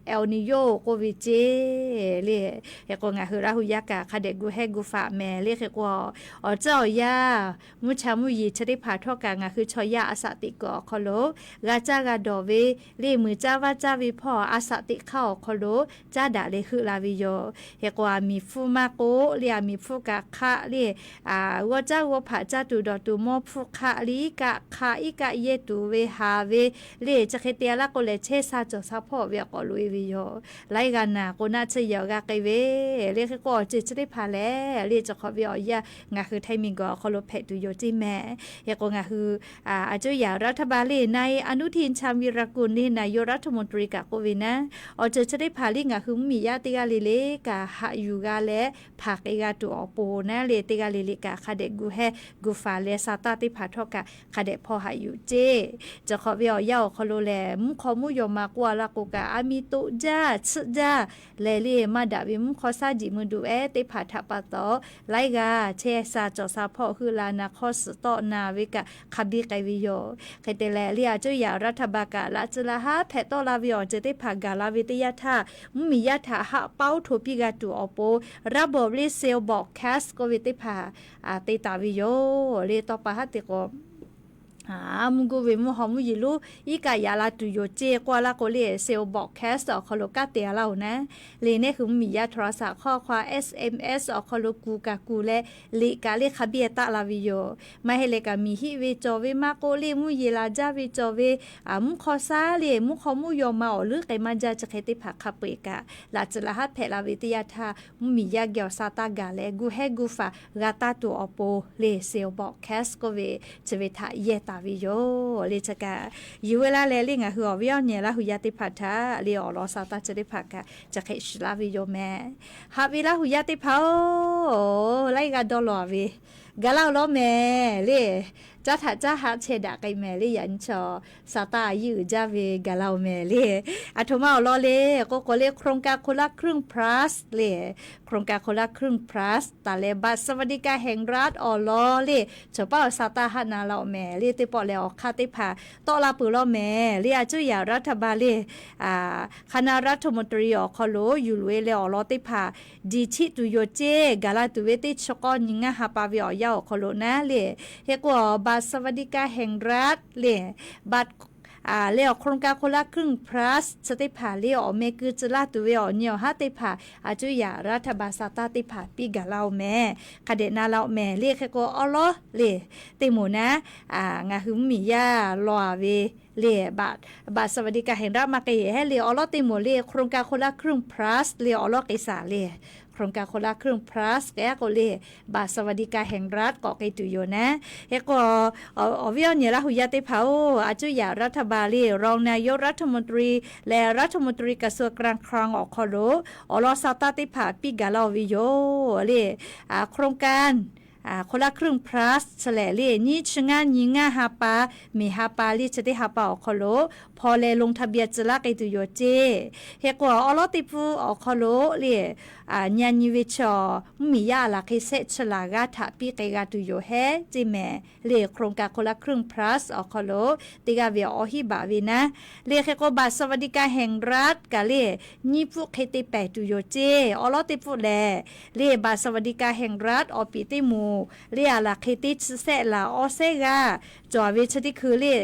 El Niño k'oˆ ve ceˇ le. Hk'e k'o ngaˬ hui Laˇ huˍ yaˇ kaꞈ hk'a dehꞈ gu hehˇ gu faˍ mehˍ le. Hk'e k'o, awˬ tcuhˉ awˬ yanˇ mvuhˇ cha mvuhˇ yeˬ chi teˇ hpaˍ htawˇ kaꞈ ngaˬ hui chaw yaˇ a shaꞈ teꞈ kuiˬ awˬ hk'aw lo g'a caˇ g'a dawˬ ve le meuˬ caˇ vaˇ caˇ ve hpawˇ a shaꞈ teꞈ hk'aˇ awˬ hk'aw lo caˉ daꞈ leh heuˆ la ve yoˬ. Hk'e k'o, aˬ miˍ hpfuhˇ maˇ k'oˆ le, aˬ miˍ hpfuhˇ kaꞈ hk'aˆ le, g'awˇ caˇ g'awˇ hpaꞈ caˇ tuˬ dawˬ tuˬ mawˇ hpfuhˇ hk'aˆ le, iˉ kaˆ hk'aˆ iˉ kaˆ yehˇ tuˬ ve haˍ ve le chi hk'e te a laˇ k'o lehˬ, chehˇ sha cawˬ sha hpawˇ ve awˬ k'awꞈ loꞈ e ve yoˬ. Laiˉ g'a naˬ k'o naˆ tsuhˇ yehˬ awˬ g'a k'ai ve le. Hk'e k'o, awˬ ceuˬ chi teˇ hpaˍ lehˬ le cawˬ hk'awꞈ ve awˬ yanˇ ngaˬ hui Htaiˇ miˬguiˬ awˬ hk'aw lo hpehꞈ tuˬ yoˬ ceˇ mehˍ. Hk'e k'o ngaˬ hui a cuˇ yaꞈ รัฐบาล le นายอนุทิน ชาญวีรกูล le นายกรัฐมนตรี kaꞈ k'oˆ ve naˉ, awˬ ceuˬ chi teˇ hpaˍ le ngaˬ hui mvuhˇmiˬ yaˇ teˇ g'aˇ le le kaꞈ haꞈ yuˬ g'a leh hpanˍ k'ai g'a tuˬ awˬ pon naˉ le, teˇ g'aˇ le le kaꞈ hk'a dehꞈ gu hehˇ gu faˍ leh saˍtanˍ teˇ hpaˍ htawˇ kaꞈ hk'a dehꞈ hpawˇ haꞈ yuˬ ceˇ. Cawˬ hk'awꞈ ve awˬ yanˇ awˬ hk'aw lo lehˬ, mvuhˇ hk'aw mvuhˇ yaw ma k'oˆ a laˇ k'o kaꞈ, aˬ miˍ toꞈ jaˇ tsuhˆ jaˇ leh le maˇ daꞈ ve mvuhˇ hk'aw shaˉ jiꞈ mui duˬ ehˉ teˇ hpaˍ htaꞈ pa taw, laiˉ g'aˇ chehˇ sha cawˬ sha hpawˇ heuˆ la naˍ hk'awˇ suhˍ tawˆ na ve kaꞈ hk'a biˇ k'ai ve yoˬ. Hk'e te leh le a cuˇ yaꞈ รัฐบาล kaꞈ laꞈ tcuh laꞈ haˉ hpehꞈ tawˆ la ve awˬ ceuˬ teˇ hpaˍ gaˬ la ve teˇ yanˇ htaˇ, mvuhˇmiˬ yaˇ htaꞈ haˆ paoˉ hto piˇ g'a tuˬ awˬ pon ระบบ le เซลล์ broadcast k'oˆ ve teˇ hpaˍ te taˍ ve yoˬ le. Tawˇ pa haˉ te k'o, mvuhˇ guˇ ve mvuhˇ haw mvuhˇ yeˬ lonˉ iˉ kaˆ yaꞈ la tuˬ yoˬ ceˇ k'oˆ a laˇ k'o le, เซลล์ broadcast awˬ hk'aw lo kanˉ te a laˇ oˬ naˉ le, neˇ hui mvuhˇmiˬ yaˇ โทรศัพท์ hk'aw hk'aw sms awˬ hk'aw lo kuˬ kaꞈ kuˬ leh liꞈ kaꞈ le hk'a biˇ taˆ la ve yoˬ. Maˇ heˆ leh kaꞈ miˬ hiˆ ve cawˬ ve maˇ k'oˆ le, mvuhˇ yeˬ laˬ jaˇ ve cawˬ ve, mvuhˇ hk'aw shaˉ le mvuhˇ hk'aw mvuhˇ yaw ma awˬ leuˉ k'ai maˇ jaˇ chi hk'e teˇ hpaˍ hk'a peu eˬ kaꞈ laꞈ tcuh laꞈ haˉ hpehꞈ la ve teˇ yanˇ htaˇ, mvuhˇmiˬ yaˇ geh awˬ sha taˇ gaˬ leh gu hehˇ gu faˍ g'a taˇ tuˬ awˬ pon le เซลล์ broadcast k'oˆ ve chi ve htaꞈ yehˇ taˍ ve yoˬ le. Chi kaꞈ yuˬ ve laˇ leh le ngaˬ hui awˬ viˉ awˬ nyi Laˇ huˍ yaˇ teˇ hpaˍ htaꞈ le awˬ lawn sha taˇ chi teˇ hpaˍ kaꞈ chi hk'e shiˍ laˇ ve yoˬ mehˍ. Haꞈ ve Laˇ huˍ yaˇ teˇ hpaˍ oˬ, laiˉ g'a dawˇ law ve gaˬ laˇ oˬ lawˉ mehˍ le. Caˇ htaꞈ caˇ haꞈ chehˇ daꞈ k'ai mehˍ le. Yaꞈ nyi chaw sha taˇ a yiˇ uiˍ jaˇ ve gaˬ laˇ oˬ mehˍ le. Aˬ htoꞈ ma awˬ lawn le k'o k'o le โครงการคนละครึ่ง plus le, โครงการคนละครึ่ง plus taˍ leh บัตรสวัสดิการแห่งรัฐ awˬ lawn le chaw paˇ awˬ sha taˇ haˆ na laˇ oˬ mehˍ le. Teˇ pawˆ lehˬ awˬ hk'aˇ teˇ hpaˍ tawˆ la peuˬ laˇ mehˍ le. A cuˇ yaꞈ รัฐบาล le คณะรัฐมนตรี awˬ hk'aw lo yuˬ loꞈ e leh awˬ lawn teˇ hpaˍ diˬ chiˆ tuˬ yoˬ ceˇ. Gaˬ la tuˬ ve teˇ chi k'awˇ nyi ngaˇ ha pa ve awˬ yanˇ awˬ hk'aw lo naˉ le. Hk'e k'o บัตรสวัสดิการแห่งรัฐ le, บัตร le awˬ โครงการคนละครึ่ง plus chi teˇ hpaˍ le awˬ meh keu tcuh laˇ tuˬ ve awˬ nyi awˬ haˉ teˇ hpaˍ a cuˇ yaꞈ รัฐบาล sha taˇ teˇ hpaˍ piˇ gaˬ laˇ oˬ mehˍ. Hk'a dehꞈ na laˇ oˬ mehˍ le. Hk'e k'o awˉ lawˉ le teˇ moˍ naˉ, ngaˬ hui mvuhˇmiˬ yaˇ law a ve le บัตรสวัสดิการแห่งรัฐ maˇ k'e hehˉ le awˉ lawˉ teˇ moˍ le โครงการคนละครึ่ง plus le awˉ lawˉ k'e shaˍ le. โครงการคนละครึ่ง plus k'e a k'o le บัตรสวัสดิการแห่งรัฐ k'awꞈ k'ai tuˬ yoˬ naˉ. Hk'e k'o awˬ viˉ awˬ nyi Laˇ huˍ yaˇ teˇ hpaˍ oˬ, a cuˇ yaꞈ รัฐบาล le รองนายกรัฐมนตรี leh รัฐมนตรีกระทรวงการคลัง awˬ hk'aw lo awˬ lawn sha taˇ teˇ hpaˍ piˇ gaˬ laˇ oˬ ve yoˬ le. โครงการ คนละครึ่ง plus chi lehˬ le nyiˇ chi ngaˇ nyi ngaˇ ha pa, miˬ ha pa le chi teˇ ha pa awˬ hk'aw lo hpaw leh ลงทะเบียน tcuh laˇ k'ai tuˬ yoˬ ceˇ. Hk'e k'o awˉ lawˉ teˇ pfuhˇ awˬ hk'aw lo le nyi nyi ve chaw mvuhˇmiˬ yaˇ laˬ hk'e shehˆ chi laˬ g'aˇ htaꞈ piˇ k'ai g'a tuˬ yoˬ hehˉ ceˇ mehˍ le. โครงการคนละครึ่ง plus awˬ hk'aw lo teˇ g'aˇ ve awˬ hiˉ baˬ ve naˉ le. Hk'e k'o บัตรสวัสดิการแห่งรัฐ kaꞈ le nyiˇ pfuhˆ hk'e te pehˍ tuˬ yoˬ ceˇ. Awˉ lawˉ teˇ pfuhˆ lehˬ le บัตรสวัสดิการแห่งรัฐ awˬ piˍ teˇ moˍ le a laˬ hk'e teˇ chi sehˆ laˬ awˇ sehˉ g'aˇ cawˬ ve chi teˇ hkui le,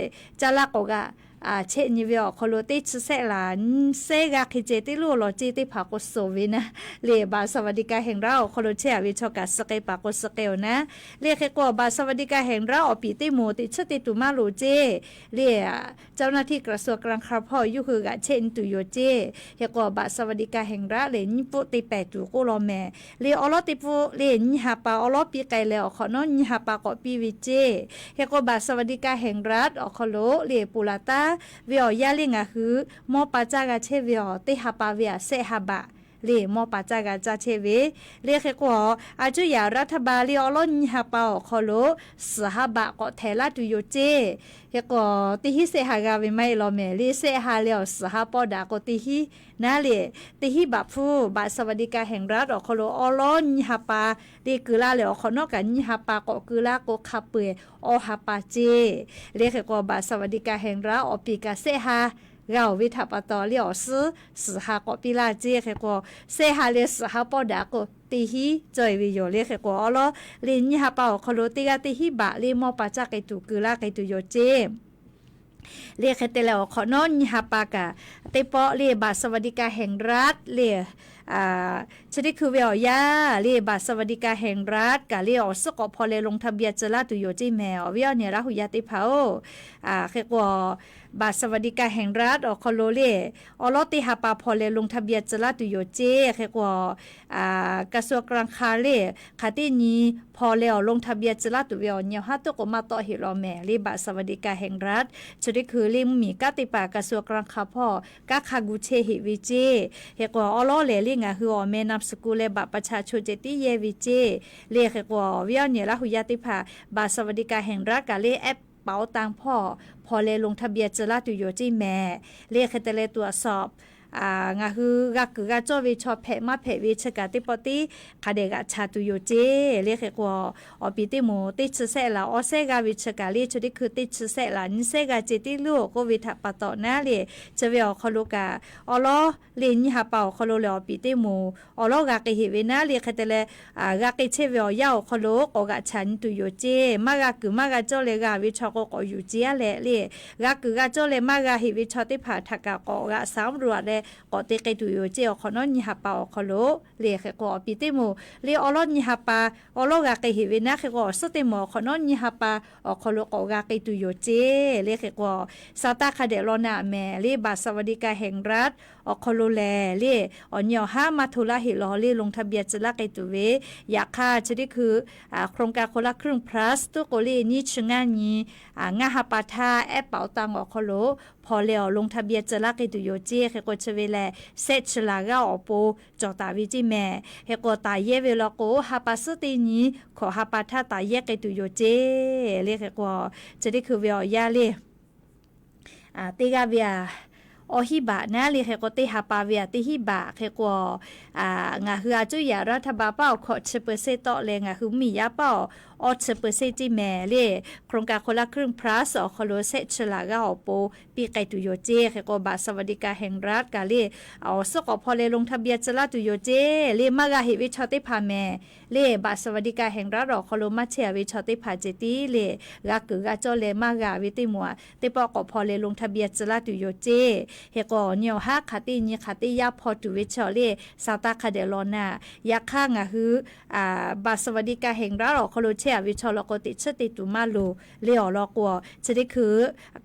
caˇ laˇ k'awꞈ g'aꞈ chehˇ nyi ve awˬ hk'aw lo teˇ chi sehˆ laˬ nyiˇ sehˉ g'aˇ hk'e ceh teˇ luˇ awˬ lawn ceˇ teˇ hpaˍ k'o suhˍ ve naˇ le, บัตรสวัสดิการแห่งรัฐ awˬ hk'aw lo chehˇ a ve chaw kaꞈ suh k'ai paˍ k'o suh k'ai-oˬ naˉ le. Hk'e k'o บัตรสวัสดิการแห่งรัฐ awˬ piˍ teˇ moˍ teˇ chi teˇ tuˬ maˇ loˍ ceˇ le, เจ้าหน้าที่กระทรวงการคลัง hpawˇ yawˇ hui g'aꞈ chehˇ nyi tuˬ yoˬ ceˇ. Hk'e k'o บัตรสวัสดิการแห่งรัฐ lehˬ nyiˇ pfuhˆ te pehˍ tuˬ k'oˆ law mehˍ le, awˉ lawˉ teˇ pfuhˆ le nyiˇ ha pa awˉ lawˉ piˇ k'ai leh awˬ hk'awꞈ nawˉ nyiˇ ha pa k'awꞈ piˇ ve ceˇ. Hk'e k'o บัตรสวัสดิการแห่งรัฐ awˬ hk'aw lo le ponˬ laˬ taˉ ve awˬ yanˇ le ngaˬ hui mawˇ pa caˇ g'a chehˇ ve awˬ teˇ ha pa ve aꞈ sehˆ ha baꞈ le mawˇ pa caˇ g'a caˇ chehˇ ve le. Hk'e k'o a cuˇ yaꞈ รัฐบาล le awˉ lawˉ nyiˇ ha pa awˬ hk'aw lo suhˍ ha baꞈ k'awꞈ htehˍ laˇ tuˬ yoˬ ceˇ. Hk'e k'o teˇ hinˉ sehˆ ha g'a ve maˇ heˆ law mehˍ le, sehˆ ha leh awˬ suhˍ ha pawˆ daꞈ k'o teˇ hinˉ naˉ le, teˇ hinˉ baꞈ hpu บัตรสวัสดิการแห่งรัฐ awˬ hk'aw lo awˉ lawˉ nyiˇ ha pa le keu laˇ leh awˬ hk'awꞈ nawˉ kaꞈ nyiˇ ha pa k'awꞈ keu laˇ k'o hk'a peu-eˬ awˇ ha pa ceˇ. Le hk'e k'o บัตรสวัสดิการแห่งรัฐ awˬ piˍ kaꞈ sehˆ ha g'a-oˬ ve htaꞈ pa taw le awˬ suhˉ suhˍ ha k'awꞈ piˇ laˇ ceˇ. Hk'e k'o sehˆ ha leh suhˍ ha pawˆ daꞈ k'o teˇ hinˉ cawˇ-e ve yoˬ le. Hk'e k'o awˉ lawˉ le nyiˇ ha pa awˬ hk'aw lo teˇ g'aˇ teˇ hinˉ baꞈ le mawˇ pa caˇ k'ai tuˬ keu laˇ k'ai tuˬ yoˬ ceˇ. Le hk'e te leh awˬ hk'awꞈ nawˉ nyiˇ ha pa kaꞈ teˇ pawˆ le บัตรสวัสดิการแห่งรัฐ le chi teˇ hkui ve awˬ yanˇ le บัตรสวัสดิการแห่งรัฐ kaꞈ le awˬ suhˉ k'awꞈ hpaw leh ลงทะเบียน tcuh laˇ tuˬ yoˬ ceˇ mehˍ. Awˬ viˉ awˬ nyi Laˇ hu yaˇ teˇ hpaˍ-oˬ, hk'e k'o บัตรสวัสดิการแห่งรัฐ awˬ hk'aw lo le awˉ lawˉ teˇ ha pa hpaw leh ลงทะเบียน tcuh laˇ tuˬ yoˬ ceˇ. Hk'e k'o กระทรวงการคลัง le hk'aˬ teˇ nyi hpaw leh awˬ ลงทะเบียน tcuh laˇ tuˬ ve awˬ nyi awˬ haˉ tuˉ k'o maˇ tawˆ heˆ law mehˍ le บัตรสวัสดิการแห่งรัฐ chi teˇ hkui le mvuhˇmiˬ kanˉ teˇ hpaˍ กระทรวงการคลัง hpawˇ kanˉ hk'a gu chehˇ heˆ ve ceˇ. Hk'e k'o awˉ lawˉ lehˬ le ngaˬ hui awˬ meh นามสกุล leh บัตรประชาชน ceh tiˉ yehˇ ve ceˇ. Le hk'e k'o awˬ viˉ awˬ nyi Laˇ hu yaˇ teˇ hpaˍ บัตรสวัสดิการแห่งรัฐ kaꞈ le แอปเป๋าตัง hpawˇ hpaw leh ลงทะเบียน tcuh laˇ tuˬ yoˬ ceˇ mehˍ. Le hk'e te leh ตรวจสอบ ngaˬ hui g'a kuiˬ g'a cawˇ ve chaw hpehꞈ maˇ hpehꞈ ve chi kaꞈ teˇ pawˆ tiˉ hk'a dehꞈ g'aꞈ cha tuˬ yoˬ ceˇ. Le hk'e k'o awˬ piˍ teˇ moˍ teˇ chi sehˆ laˬ awˇ sehˉ g'aˇ ve chi kaꞈ le chi teˇ hkui teˇ chi sehˆ laˬ nyiˇ sehˉ g'aˇ ceh tiˉ luˇ-oˬ k'oˆ ve htaꞈ pa taw naˉ le, chi ve awˬ hk'aw lo kaꞈ awˉ lawˉ le nyiˇ ha pa awˬ hk'aw lo lehˬ awˬ piˍ teˇ moˍ awˉ lawˉ g'a k'ai heˆ ve naˉ le hk'e te leh g'a k'ai chehˇ ve awˬ yanˇ awˬ hk'aw lo k'awꞈ g'aꞈ cha nyi tuˬ yoˬ ceˇ. Maˇ g'a kuiˬ maˇ g'a cawˇ leh g'a ve chaw k'o k'awꞈ yuˬ ceˇ-a leh le, g'a kuiˬ g'a cawˇ leh maˇ g'a heˆ ve chaw teˇ hpaˍ htaꞈ kaꞈ k'awꞈ g'aꞈ สำรวจ leh k'awꞈ te k'ai tuˬ yoˬ ceˇ. Awˬ hk'awꞈ nawˉ nyiˇ ha pa awˬ hk'aw lo le hk'e k'o awˬ piˍ teˇ moˍ le awˉ lawˉ nyiˇ ha pa awˉ lawˉ g'a k'ai heˆ ve naˉ hk'e k'o awˬ suhˉ teˇ moˍ awˬ hk'awꞈ nawˉ nyiˇ ha pa awˬ hk'aw lo k'awꞈ g'a k'ai tuˬ yoˬ ceˇ. Le hk'e k'o สตางค์ hk'a dehꞈ law naˍ mehˍ le บัตรสวัสดิการแห่งรัฐ awˬ hk'aw lo lehˬ le awˬ nyi awˬ haˉ maˇ hto laˇ heˆ law le ลงทะเบียน tcuh laˇ k'ai tuˬ ve. Yaꞈ hk'aˇ chi teˇ hkui โครงการคนละครึ่ง plus tuˉ k'o le nyiˇ chi ngaˇ nyi ngaˇ ha pa htaˇ แอปเป๋าตัง awˬ hk'aw lo hpaw leh awˬ ลงทะเบียน tcuh laˇ k'ai tuˬ yoˬ ceˇ. Hk'e k'o chi ve lehˬ sehˆ chi laˬ g'aˇ awˬ pon cawˬ taˍ ve ceˇ mehˍ. Hk'e k'o taˍ yehˇ ve law k'o ha pa suhˉ teˇ nyi hkawꞈ ha pa htaˇ taˍ yehˇ k'ai tuˬ yoˬ ceˇ. Le hk'e k'o chi teˇ hkui ve awˬ yanˇ le teˇ g'aˇ ve aꞈ awˇ hinˉ baꞈ naˉ le hk'e k'o teˇ ha pa ve aꞈ teˇ hinˉ baꞈ hk'e k'o ngaˬ hui a cuˇ yaꞈ รัฐบาล paˉ awˬ hkawꞈ chi เปอร์เซ็นต์ tawˆ leh ngaˬ hui mvuhˇmiˬ yaˇ paˉ awˬ awˇ chi เปอร์เซ็นต์ ceˇ mehˍ le. โครงการคนละครึ่ง plus awˬ hk'aw lo sehˆ chi laˬ g'aˇ awˬ pon piˇ k'ai tuˬ yoˬ ceˇ. Hk'e k'o บัตรสวัสดิการแห่งรัฐ kaꞈ le awˬ suhˉ k'awꞈ hpaw leh ลงทะเบียน tcuh laˇ tuˬ yoˬ ceˇ. Le maˇ g'a heˆ ve chaw teˇ hpaˍ mehˍ le บัตรสวัสดิการแห่งรัฐ awˬ hk'aw lo maˇ chehˇ ve chaw teˇ hpaˍ ceh tiˉ le g'a kuiˬ g'a cawˇ leh maˇ g'a ve teˇ moˍ aꞈ teˇ pawˆ k'awꞈ hpaw leh ลงทะเบียน tcuh laˇ tuˬ yoˬ ceˇ. Hk'e k'o awˬ nyi awˬ haˉ hk'aˬ teˇ nyi hk'aˬ teˇ yanˇ hpaw tuˬ ve chaw le สตางค์ hk'a dehꞈ law naˍ. Yaꞈ hk'aˇ ngaˬ hui บัตรสวัสดิการแห่งรัฐ awˬ hk'aw lo chehˇ a ve chaw law k'o teꞈ chiˉ te tuˬ maˇ loˍ le awˬ lawn k'o chi teˇ hkui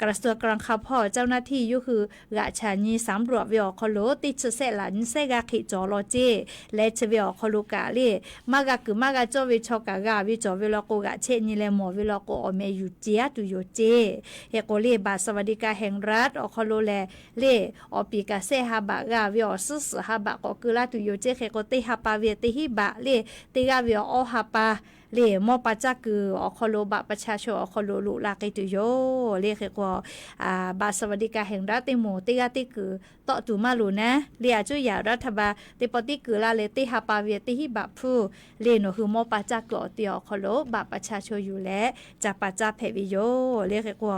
กระทรวงการคลัง hpawˇ เจ้าหน้าที่ yawˇ hui g'aꞈ cha nyi สำรวจ ve awˬ hk'aw lo teˇ chi sehˆ laˬ nyiˇ sehˉ g'aˇ hk'e cawˬ law ceˇ. Leh chi ve awˬ hk'aw lo kaꞈ le maˇ g'a kuiˬ maˇ g'a cawˇ ve chaw kaꞈ g'a ve cawˬ ve law k'o g'aꞈ chehˇ nyi leh mawˬ ve law k'o awˬ meh yuˬ ceˇ-a tuˬ yoˬ ceˇ. Hk'e k'o le บัตรสวัสดิการแห่งรัฐ awˬ hk'aw lo lehˬ le awˬ piˍ kaꞈ sehˆ ha baꞈ g'a ve awˬ suhˉ suhˍ ha baꞈ k'awꞈ keu laˇ tuˬ yoˬ ceˇ. Hk'e k'o teˇ ha pa ve teˇ hinˉ baꞈ le teˇ g'aˇ ve awˇ ha pa le mawˇ pa caˇ kuiˬ awˬ hk'aw lo บัตรประชาชน awˬ hk'aw lo loꞈ la k'ai tuˬ yoˬ le. Hk'e k'o บัตรสวัสดิการแห่งรัฐ teˇ moˍ teˇ g'aˇ teˇ kuiˬ tawˆ tuˬ maˇ loˍ naˉ le a cuˇ yaꞈ รัฐบาล teˇ pawˆ tiˉ keu laˇ leh teˇ ha pa ve teˇ hinˉ baꞈ hpfuhˇ le nawˬ hui mawˇ pa caˇ kuiˬ awˬ te awˬ hk'aw lo บัตรประชาชน yuˬ leh ca pa caˇ hpehꞈ ve yoˬ le. Hk'e k'o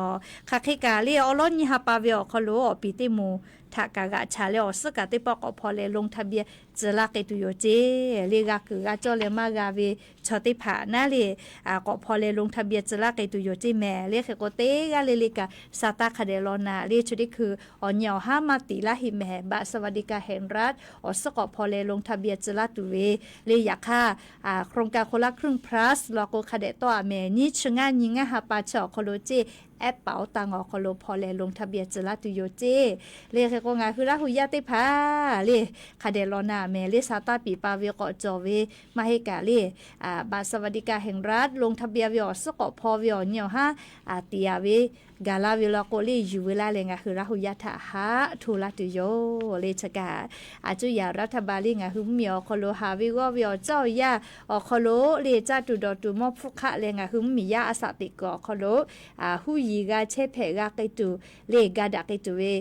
hk'aˬ hk'e kaꞈ le awˉ lawˉ nyiˇ ha pa ve awˬ hk'aw lo awˬ piˍ teˇ moˍ htaꞈ kaꞈ g'aꞈ chaˍ leh awˬ suhˉ kaꞈ teˇ pawˆ k'awꞈ hpaw leh ลงทะเบียน tcuh laˇ k'ai tuˬ yoˬ ceˇ. Le g'a kuiˬ g'a cawˇ leh maˇ g'a ve chaw teˇ hpaˍ naˉ le, k'awꞈ hpaw leh ลงทะเบียน tcuh laˇ k'ai tuˬ yoˬ ceˇ mehˍ. Le hk'e k'o teˇ g'aˇ le le kaꞈ sa taˇ hk'a dehꞈ law naˍ le, chi teˇ hkui awˬ nyi awˬ haˉ maˇ tiˍ laˇ heˆ mehˍ. Baꞈ สวัสดิการแห่งรัฐ awˬ suhˉ k'awꞈ hpaw leh ลงทะเบียน tcuh laˇ tuˬ ve le. Yaꞈ hk'aˇ, โครงการคนละครึ่ง plus law k'o hk'a dehꞈ tawˆ a mehˍ. Nyiˇ chi ngaˇ nyi ngaˇ ha pa chi awˬ hk'aw lo ceˇ, แอปเป๋าตัง awˬ hk'aw lo hpaw leh ลงทะเบียน tcuh laˇ tuˬ yoˬ ceˇ. Le hk'e k'o ngaˬ hui Laˇ hu yaˇ teˇ hpaˍ le, hk'a dehꞈ law naˍ mehˍ le, sa taˇ piˍ pa ve k'awꞈ cawˬ ve maˇ heˆ kaꞈ le, Baꞈ สวัสดิการแห่งรัฐ ลงทะเบียน ve awˬ suhˉ k'awꞈ hpaw ve awˬ nyi awˬ haˉ tiˍ a ve gaˬ la ve law k'o le, yuˬ ve laˇ leh ngaˬ hui Laˇ hu yaˇ htaꞈ haꞈ hto laˇ tuˬ yoˬ le. Chi kaꞈ a cuˇ yaꞈ รัฐบาล le ngaˬ hui mvuhˇmiˬ awˬ hk'aw lo haˍ ve g'awˇ ve awˬ caˇ awˬ yaˇ awˬ hk'aw lo le, caˇ tuˬ dawˬ tuˬ mawˇ hpfuhˇ hk'aˆ leh ngaˬ hui mvuhˇmiˬ yaˇ a saꞈ teꞈ kuiˬ awˬ hk'aw lo huˉ yiˍ g'a chehˇ hpehꞈ g'a k'ai tuˬ le, ga daꞈ k'ai tuˬ ve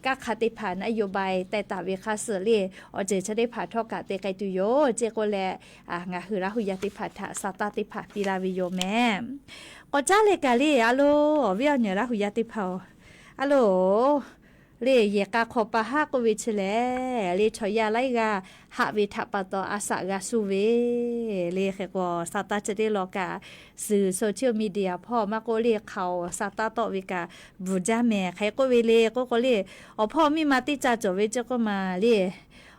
kaˇ hk'a teˇ hpaˍ นโยบาย teh taˍ ve hk'a suh le, awˬ ceuˬ chi teˇ hpaˍ htawˇ kaꞈ te k'ai tuˬ yoˬ ceˇ k'oˆ leh, ngaˬ hui Laˇ hu yaˇ teˇ hpaˍ htaꞈ sa taˇ teˇ hpaˍ piˇ laˇ ve yoˬ mehˍ. K'awꞈ caˉ leh kaꞈ le, a lo, awˬ viˉ awˬ nyi Laˇ hu yaˇ teˇ hpaˍ-oˬ, a lo, le yehˬ k'a hk'aw pa haˉ k'oˆ ve chi lehˬ le, chaw yaˇ laiˉ g'aˇ haꞈ ve htaꞈ pa taw a saꞈ g'a suh ve le. Hk'e k'o sa taˇ chi teˇ law kaꞈ, suhˍ social media hpawˇ maˇ k'oˆ le, hk'aoˍ sa taˇ tawˆ ve kaꞈ bvuhˬ jaˇ mehˍ. Hk'e k'oˆ ve le k'oˆ k'o le, awˬ hpawˇ miˇ ma teˇ ca cawˬ ve ceˇ k'oˆ ma le,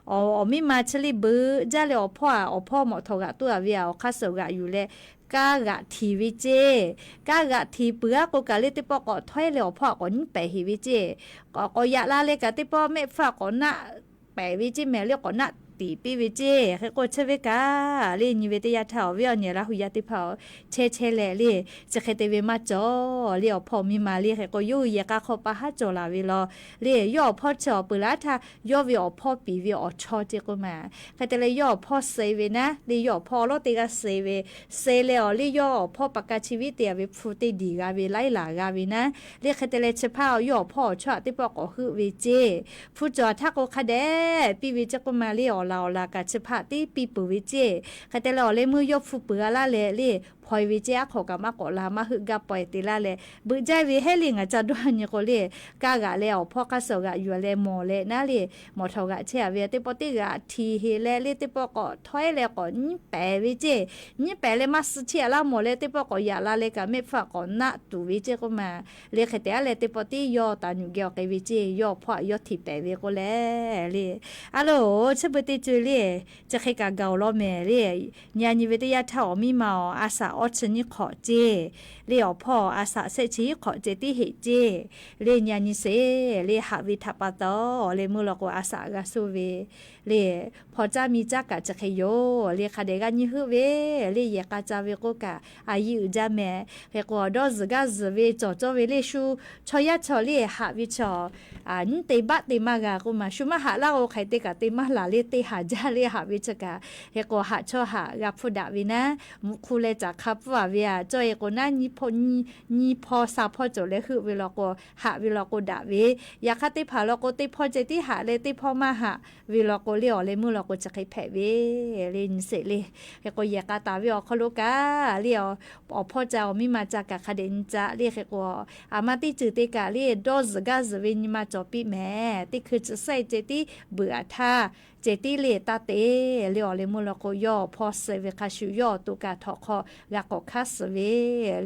awˬ miˇ ma chi le beuꞈ jaˇ leh awˬ hpawˇ a, awˬ hpawˇ mawꞈ htawꞈ g'aꞈ toˇ a ve a, awˬ hk'aˇ suh g'aꞈ yuˬ leh kaˇ g'aꞈ htiˍ ve ceˇ. Kaˇ g'aꞈ htiˍ peuˬ aˉ k'o kaꞈ le, teˇ pawˆ k'awꞈ htawehˇ leh awˬ hpawˇ a k'awꞈ nyiˉ pehˍ heˍ ve ceˇ. K'awꞈ yaꞈ la leh kaꞈ teˇ pawˆ mehˆ hpfuhˇ a k'awꞈ naˆ pehˍ ve ceˇ mehˍ le, k'awꞈ naˆ tiˍ piˇ ve ceˇ. Hk'e k'o chi ve kaꞈ le, nyi ve teˇ yanˇ htaˇ awˬ viˉ awˬ nyi Laˇ hu yaˇ teˇ hpaˍ-oˬ, chehˇ chehˇ leh le, chi hk'e te ve maˇ cawˬ le. Awˬ hpawˇ miˇ ma le hk'e k'o yawˇ hui yehˬ k'a hk'aw pa haˉ cawˬ laˬ ve law le, yawˇ awˬ hpawˇ chi awˬ peuˬ laˇ htaˇ yawˇ ve awˬ hpawˇ piˍ ve awˬ chawˇ ceˇ k'oˆ ma. Hk'e te leh yawˇ awˬ hpawˇ suh ve naˉ le, yawˇ awˬ hpawˇ awˬ lawˉ teˇ g'aˇ suh ve, suh leh awˬ le yawˇ awˬ hpawˇ pa ka chi viˉ te a ve hpu teˇ diˬ g'a ve laiˉ laˬ g'a ve naˉ le. Hk'e te leh chi hpaˇ yawˇ awˬ hpawˇ awˬ chawˇ a teˇ pawˆ k'awꞈ heuˆ ve ceˇ. Hpu cawˬ htaˇ k'o hk'a dehꞈ piˇ ve ceˇ k'oˆ ma le, awˬ laˬ awˬ laˬ kaꞈ chi hpaˇ tiˉ piˇ peuˬ ve ceˇ. Hk'e te leh awˬ leh meuˇ yawˇ hpu peuˬ g'a laˇ leh le, hpaw e ve ceˇ. Aˉ hk'awꞈ kaꞈ maˇ k'awꞈ la, maˇ heuˆ gaˇ paw e te laˇ leh, beuꞈ jaˇ ve hehˉ le ngaˬ ca dawˇ nyi k'o le, kaˇ g'aꞈ leh awˬ hpawˇ hk'aˇ suh g'aꞈ yuˬ leh mawˬ leh naˉ le, mawꞈ htawꞈ g'aꞈ chehˇ a ve teˇ pawˆ teˇ g'aꞈ htiˍ heˍ leh le, teˇ pawˆ k'awꞈ htawehˇ leh k'awꞈ nyiˉ pehˍ ve ceˇ. Nyiˉ pehˍ leh maˇ suh chehˇ a laˇ mawˬ leh, teˇ pawˆ k'awꞈ yaꞈ la leh kaꞈ mehˆ hpfuhˇ a k'awꞈ naˆ tuˬ ve ceˇ k'oˆ ma. Le hk'e te a leh teˇ pawˆ tiˉ yawˇ taˍ nyuꞈ geh awˬ k'e ve ceˇ, yawˇ awˬ hpawˇ a yawˇ htiˍ pehˍ ve k'oˆ leh le. A lo, chi beuꞈ teˇ ceuˬ le, chi hk'e kaꞈ gaˬ awˬ lawn mehˍ le. Nyi a nyi ve teˇ yanˇ htaˇ awˬ miˇ ma awˬ a saꞈ awˇ chi nyiˇ hk'awꞈ ceˇ le, awˬ hpawˇ a saꞈ shehˆ chi hiˉ hk'awꞈ ceh tiˉ heꞈ ceˇ le. Nyi a nyi sheˍ le, haꞈ ve htaꞈ pa taw awˬ leh meuˇ law k'o a saꞈ g'a suh ve le, hpaw caˇ miˇ caˇ kaꞈ chi hk'e yoˬ le. Hk'a dehꞈ g'a nyi heuˆ ve le, yehˬ k'a ca ve k'oˆ kaꞈ a yiˇ uiˍ jaˇ mehˍ. Hk'e k'o dawˇ zuhˬ gaˇ zuhˬ ve cawˬ cawˇ ve le, shu chaw yaˇ chaw le haꞈ ve chaw nyiˉ te baˆ te maˇ g'a k'oˆ ma. Shu maˇ haꞈ laˇ k'o hk'aˬ hk'e te kaꞈ te maˇ laˬ le, te haˍ jaˇ le, haꞈ ve chi kaꞈ. Hk'e k'o haꞈ chawˇ haꞈ g'a hpfuhˇ daꞈ ve naˉ, mvuhꞈ hk'u leh caꞈ hk'a pfuhˇ a ve a, cawˇ e k'o naˉ nyi hpawˇ nyi hpawˇ sa hpawˇ cawˬ leh heuˆ ve law k'o, haꞈ ve law k'o daꞈ ve. Yaꞈ hk'aˇ teˇ hpaˍ law k'o teˇ hpawˇ ceh tiˉ haꞈ leh teˇ hpawˇ maˇ haꞈ ve law k'o le, awˬ leh meuˇ law k'o chi hk'e hpehꞈ ve le, nyi sheˍ le. Hk'e k'o yehˬ k'a taˍ ve awˬ hk'aw lo kaꞈ le, awˬ hpawˇ ca awˬ miˇ ma ca kaꞈ hk'a dehꞈ nyi caꞈ le. Hk'e k'o a ma teˇ ceuˬ te kaꞈ le, dawˇ zuhˬ gaˇ zuhˬ ve nyi ma cawˬ piˇ mehˍ. Teˇ hkui chi sehˆ ceh tiˉ beuꞈ aꞈ htaˇ ceh tiˉ le taˇ te le, awˬ leh meuˇ law k'o yawˇ awˬ hpawˇ suh ve hk'a shuˍ yawˇ awˬ to kaꞈ htawnˍ hk'aw g'a k'awꞈ hk'aˉ suhˍ ve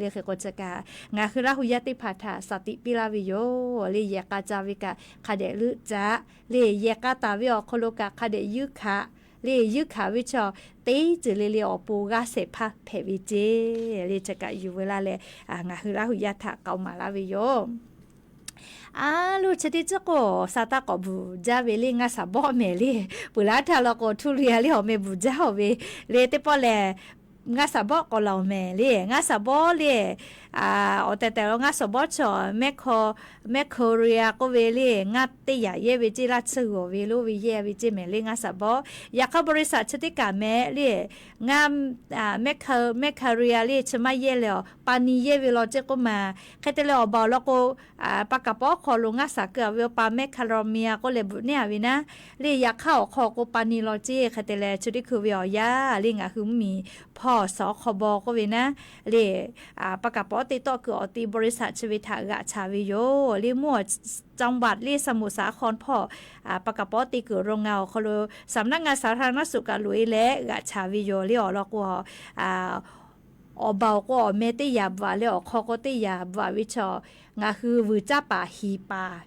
le. Hk'e k'o chi kaꞈ ngaˬ hui Laˇ hu yaˇ teˇ hpaˍ htaꞈ saˍ tiꞈ piˇ laˇ ve yoˬ le. Yehˬ k'a ca ve kaꞈ hk'a dehꞈ leuˆ caꞈ le. Yehˬ k'a taˍ ve awˬ hk'aw lo kaꞈ hk'a dehꞈ yuˇ hkanˍ le. Yuˇ hkanˍ ve chaw teˇ ceuˬ le le awˬ pon g'aˇ shehˍ hpaˇ hpehꞈ ve ceˇ le. Chi kaꞈ yuˬ ve laˇ leh ngaˬ hui Laˇ hu yaˇ htaꞈ k'aoˍ maˍ laˇ ve yoˬ. A lo, chi teˇ ciˉ k'o sa taˇ k'awꞈ bvuhˬ jaˇ ve le, ngaˇ saˍ bawˆ mehˍ le. Peuˬ laˇ htaˇ law k'o htuˇ lu a le awˬ meh bvuhˬ jaˇ oˬ ve le. Teˇ pawˆ lehˬ ngaˇ saˍ bawˆ k'awꞈ laˬ oˬ mehˍ le. Ngaˇ saˍ bawˆ le, awˬ tehˬ tehˬ lo ngaˇ saˍ bawˆ chaw mehˆ hkawˇ, mehˆ hkawˇ ri a k'oˆ ve le, ngaˇ teˇ yaꞈ yehˇ ve ceˇ, laˇ tsuhˇ g'awˬ ve lo ve yehˇ ve ceˇ mehˍ le ngaˇ saˍ bawˆ. Yaꞈ hk'aˇ บริษัท chi teˇ kaꞈ mehˍ le, ngaˇ mehˆ hkawˇ, mehˆ hkawˇ ri a le chi maˇ yehˇ leh awˬ pa ni yehˇ ve law ceˇ k'oˆ ma. Hk'e te leh awˬ baˬ awˬ lawn k'o pa kaˍ pawˆ hk'aw lo ngaˇ saˍ keu a ve awˬ pa mehˆ hkawˇ ri a k'oˆ leh bvuhꞈ neˇ a ve naˉ le. Yaꞈ hk'aˇ awˬ hk'aw k'o pa ni law ceˇ. Hk'e te leh chi teˇ hkui ve awˬ yaˇ le ngaˬ hui mvuhˇmiˬ สคบ k'oˆ ve naˉ le, ပကပီး te tawˆ kuiˬ awˬ ti บริษัท chi ve htaꞈ g'aꞈ chaˍ ve yoˬ le. Mvuhˇ awˬ จังหวัด le สมุทรสาคร hpawˇ ปกป te kuiˬ โรงงาน awˬ hk'aw lo สำนักงานสาธารณสุข kaꞈ loꞈ-e leh g'aꞈ chaˍ ve yoˬ le. Awˬ lawn k'o, awˬ baˬ awˬ k'o awˬ meh teˇ yaꞈ bvuhꞈ leh awˬ hk'aw k'o teˇ yaꞈ bvuhꞈ ve chaw, ngaˬ hui vuiˬ caˇ paˍ hiˍ paˍ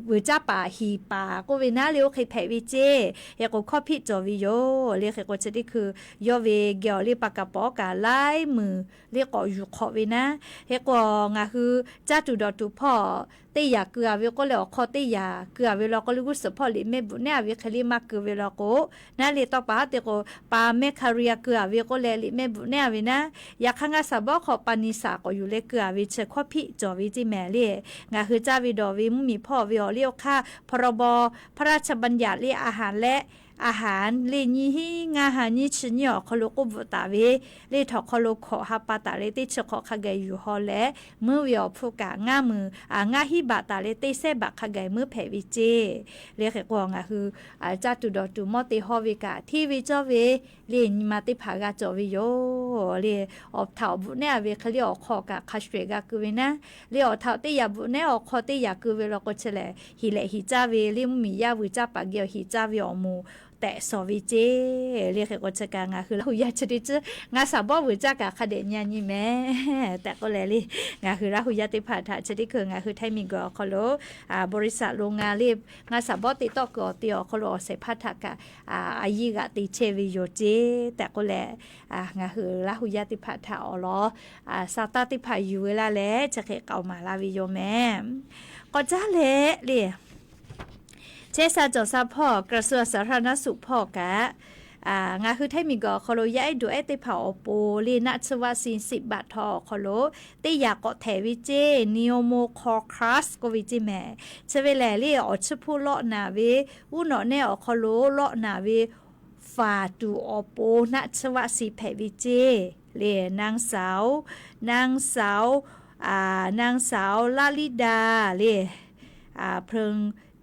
vuiˬ caˇ paˍ hiˍ paˍ k'oˆ ve naˉ le, oˇ hk'e hpehꞈ ve ceˇ. Hk'e k'o hkawˇ hpiˆ cawˬ ve yoˬ le. Hk'e k'o chi teˇ hkui yawˇ ve geh awˬ le ปกป kaꞈ laiˉ muiˬ le k'awꞈ yuˬ hk'awꞈ ve naˉ. Hk'e k'o ngaˬ hui caˇ tuˬ dawˬ tuˬ hpawˇ teˇ yaꞈ keu-a ve k'oˆ leh awˬ hk'aw teˇ yaꞈ keu-a ve law k'o le, g'uˇ suhˍ hpawˇ liꞈ mehˆ bvuhꞈ nehˉ-a ve hk'e le maˇ keu ve law k'o, naˉ le tawˇ pa haˉ te k'o, pa mehˆ คาเรีย keu-a ve k'oˆ leh liꞈ mehˆ bvuhꞈ nehˉ-a ve naˉ. Yaꞈ hk'aˇ ngaˇ saˍ bawˉ hk'aw pa ni saˍ k'awꞈ yuˬ leh keu-a ve chi hkawˇ hpiˆ cawˬ ve ceˇ mehˍ le. Ngaˬ hui caˇ ve dawˬ ve mvuhˇmiˬ hpawˇ ve awˬ liˇ awˬ hk'aˇ พรบ พระราชบัญญัติ le อาหาร le อาหาร le nyiˇ hiˉ ngaˇ ha nyiˇ chi nyiˇ awˬ hk'aw lo k'oˆ bvuhꞈ taˍ ve le, htawnˍ hk'aw lo hkawꞈ ha pa taˍ leh teˇ chi hk'awꞈ hk'a gaˬ yuˬ haw leh, muiˉ ve awˬ hpfuhˇ kaꞈ ngaˇ muiˬ ngaˇ hiˉ baꞈ taˍ leh teˇ sehˉ baꞈ hk'a gaˬ muiˉ hpehꞈ ve ceˇ. Le hk'e k'o ngaˬ hui caˇ tuˬ dawˬ tuˬ mawˇ te hawˇ ve kaꞈ hteˇ ve cawˇ ve le nyi ma teˇ hpaˍ g'a cawˬ ve yoˬ le. Awˬ htaꞈ awˬ bvuhꞈ nehˉ-a ve hk'e le awˬ hk'aw kaꞈ hk'a shuˍ-eˬ g'a keu ve naˉ le. Awˬ htaꞈ teˇ yaꞈ bvuhꞈ nehˉ awˬ hk'aw teˇ yaꞈ keu ve law k'o chi lehˬ, hiˍ lehꞈ hiˍ caˇ ve le mvuhˇmiˬ yaˇ vuiˬ caˇ paˍ geh awˬ hiˍ caˇ ve awˬ moˍ tehꞈ shawˍ ve ceˇ. Le hk'e k'o chi kaꞈ ngaˬ hui Laˇ huˍ yaˇ chi teˇ ceuˬ ngaˇ saˍ bawˉ vuiˬ caˇ kaꞈ hk'a dehꞈ nyi-a nyi mehˍ tehꞈ k'oˆ leh le, ngaˬ hui Laˇ huˍ yaˇ teˇ hpaˍ htaꞈ chi teˇ hkui ngaˬ hui htaiˇ miˬguiˬ awˬ hk'aw lo บริษัท โรงงาน le ngaˇ saˍ bawˉ te tawˆ kuiˬ awˬ ti awˬ hk'aw lo awˬ shehˍ hpaˇ htaꞈ kaꞈ a yiˇ g'aꞈ te chehˇ ve yoˬ ceˇ tehꞈ k'oˆ leh, ngaˬ hui Laˇ huˍ yaˇ teˇ hpaˍ htaꞈ awˬ lawn sa taˇ teˇ hpaˍ yuˬ ve laˇ leh chi hk'e k'aoˍ maˍ la ve yoˬ mehˍ. K'awꞈ caˉ leh le, chehˇ sha cawˬ sha hpawˇ กระทรวงสาธารณสุข hpawˇ kaꞈ, ngaˬ hui htaiˇ miˬguiˬ awˬ hk'aw lo yaˇ ehˉ dawꞈ ehˉ teˇ hpaˍ awˬ pon le naˆ tsuhˇ วัคซีน สิบ บาท htaw awˬ hk'aw lo teˇ yaꞈ k'awꞈ htehꞈ ve ceˇ, pneumococcal k'oˆ ve ceˇ mehˍ. Chi ve lehˬ le awˬ chiˇ hpuˇ lawˆ naˍ ve, uˉ nawꞈ nehˆ awˬ hk'aw lo lawˆ naˍ ve faˍ tuˬ awˬ pon naˆ tsuhˇ วัคซีน hpehꞈ ve ceˇ le. นางสาว นางสาว นางสาว ละลิดา le เพลิง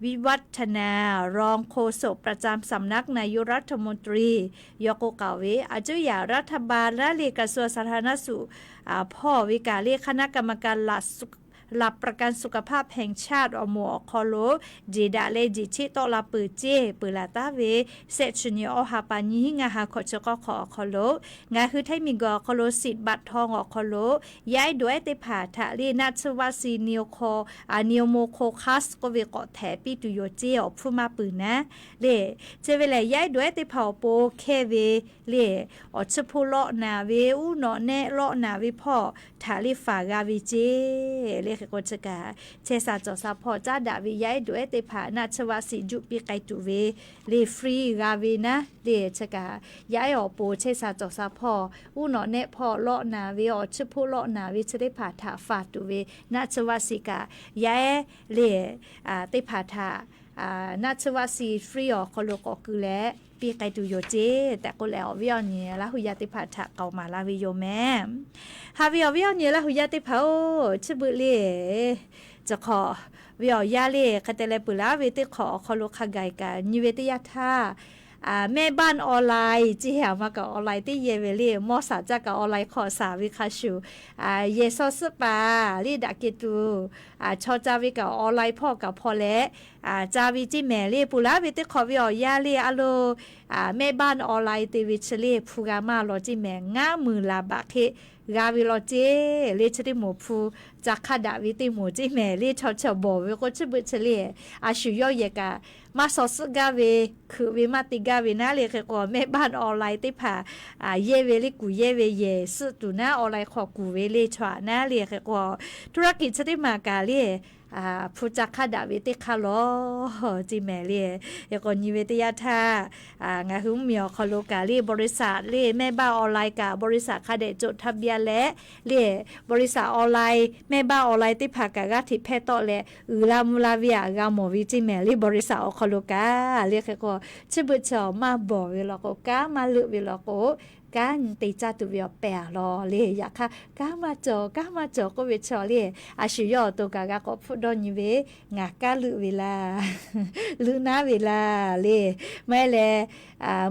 วิวัฒนา รองโฆษกประจำสำนักนายกรัฐมนตรี yawˇ k'oˆ k'aoˍ ve, อาจจะอยากรัฐบาล naˉ le กระทรวงสาธารณสุข hpawˇ ve kaꞈ le คณะกรรมการ หลักประกันสุขภาพแห่งชาติ awˬ moˍ awˬ hk'aw lo jeˬ daꞈ leh jeˬ cheˆ tawˆ la peuˬ ceˇ peuˬ laˬ taˉ ve, shehˆ chi nyi awˇ ha pa nyiˇ hiˉ ngaˇ ha hkawꞈ chi k'awˇ hk'awꞈ awˬ hk'aw lo ngaˬ hui htaiˇ miˬguiˬ awˬ hk'aw lo สิบ บาท htaw awˬ hk'aw lo yaˇ ehˉ dawꞈ ehˉ teˇ hpaˍ htaꞈ le naˆ tsuhˇ วัคซีน pneumococcal k'oˆ ve k'awꞈ htehꞈ piˇ tuˬ yoˬ ceˇ awˬ hpfuhˇ maˇ peuˬ naˉ le. Chi ve lehˬ yaˇ ehˉ dawꞈ ehˉ teˇ hpaˍ awˬ pon hkehˇ ve le awˬ chiˇ hpuˇ lawˆ naˍ ve, uˉ nawꞈ nehˆ lawˆ naˍ ve hpawˇ htaꞈ le faˍ g'a ve ceˇ le. Hk'e k'o chi kaꞈ chehˇ sha cawˬ sha hpawˇ caˉ daꞈ ve yaˇ ehˉ dawꞈ ehˉ teˇ hpaˍ naˆ tsuhˇ วัคซีน juˆ piˇ k'ai tuˬ ve le free g'a ve naˉ le. Chi kaꞈ yaˇ ehˉ awˬ pon chehˇ sha cawˬ sha hpawˇ uˉ nawꞈ nehˆ hpawˇ lawˆ naˍ ve, awˬ chiˇ hpuˇ lawˆ naˍ ve chi teˇ hpaˍ htaꞈ faˍ tuˬ ve naˆ tsuhˇ วัคซีน kaꞈ yaˇ ehˉ le teˇ hpaˍ htaꞈ naˆ tsuhˇ วัคซีน free awˬ hk'aw lo k'awꞈ keu leh piˇ k'ai tuˬ yoˬ ceˇ tehꞈ k'oˆ leh awˬ viˉ awˬ nyi Laˇ huˍ yaˇ teˇ hpaˍ htaꞈ k'aoˍ maˍ la ve yoˬ mehˍ. Haꞈ ve awˬ viˉ awˬ nyi Laˇ huˍ yaˇ teˇ hpaˍ-oˬ, chi beuꞈ le, chi hk'awꞈ ve awˬ yanˇ le hk'e te leh peuˬ laˉ ve teˇ hk'awꞈ awˬ hk'aw lo hk'a gaˬ kaꞈ nyi ve teˇ yanˇ htaˇ, แม่บ้านออนไลน์ ceˇ, a ma kaꞈ online teˇ yehˬ ve le, mawˇ shaˍ caˇ kaꞈ online hk'aw shaˍ ve hk'a shuˍ, yehˬ shaw suhˉ paˍ le daꞈ keh tuˬ chaw ca ve kaꞈ online hpawˇ kaꞈ hpaw leh ca ve ceˇ mehˍ le. Peuˬ laˉ ve teˇ hk'awꞈ ve awˬ yanˇ le a lo, แม่บ้านออนไลน์ te ve chi le hpu g'a maˇ law ceˇ mehˍ. Ngaˉ muiˬ laˬ baꞈ hk'e g'a ve law ceˇ le. Chi teˇ moˍ hpu ca hk'a daꞈ ve teˇ moˍ ceˇ mehˍ le. Chaw chi bawˬ ve k'o chi beuꞈ chi le, a shu yawˇ yehˬ kaꞈ maˇ shaw suhˉ gaˇ ve, hkeuꞈ ve maˇ te gaˇ ve naˉ le. Hk'e k'o แม่บ้านออนไลน์ teˇ hpaˍ yehˇ ve le, kuˬ yehˇ ve yehˬ suhˆ tuˬ naˉ online hk'aw kuˬ ve le chaw aꞈ naˉ le. Hk'e k'o ธุรกิจ chi teˇ maˬ kaꞈ le hpu ca hk'a daꞈ ve teˇ hk'aˇ law ceˇ mehˍ le. Hk'e k'o nyi ve teˇ yanˇ htaˇ, ngaˬ hui mvuhˇmiˬ awˬ hk'aw lo kaꞈ le บริษัท le แม่บ้านออนไลน์ kaꞈ บริษัท hk'a dehꞈ จดทะเบียน leh le บริษัท online แม่บ้านออนไลน์ teˇ hpaˍ kaꞈ g'aˇ hteꞈ hpehˇ tawˆ leh uiˍ la mvuh la ve aꞈ g'a mawˬ ve ceˇ mehˍ le บริษัท awˬ hk'aw lo kaꞈ le. Hk'e k'o chi beuꞈ chi awˬ maˇ bawˬ ve law k'o, kanˉ maˇ leuˆ ve law k'o, kanˉ nyi te caˇ tuˬ ve awˬ pehˇ a law le. Yaꞈ hk'aˇ, kanˉ maˇ cawˬ, kanˉ maˇ cawˬ k'oˆ ve chaw le, a shu yawˇ awˬ to kaꞈ g'a k'awꞈ hpfuhˆ dawˇ nyi ve, ngaˬ kanˉ leuˆ ve laˇ, leuˆ naˉ ve laˇ le. Maˇ heˆ leh,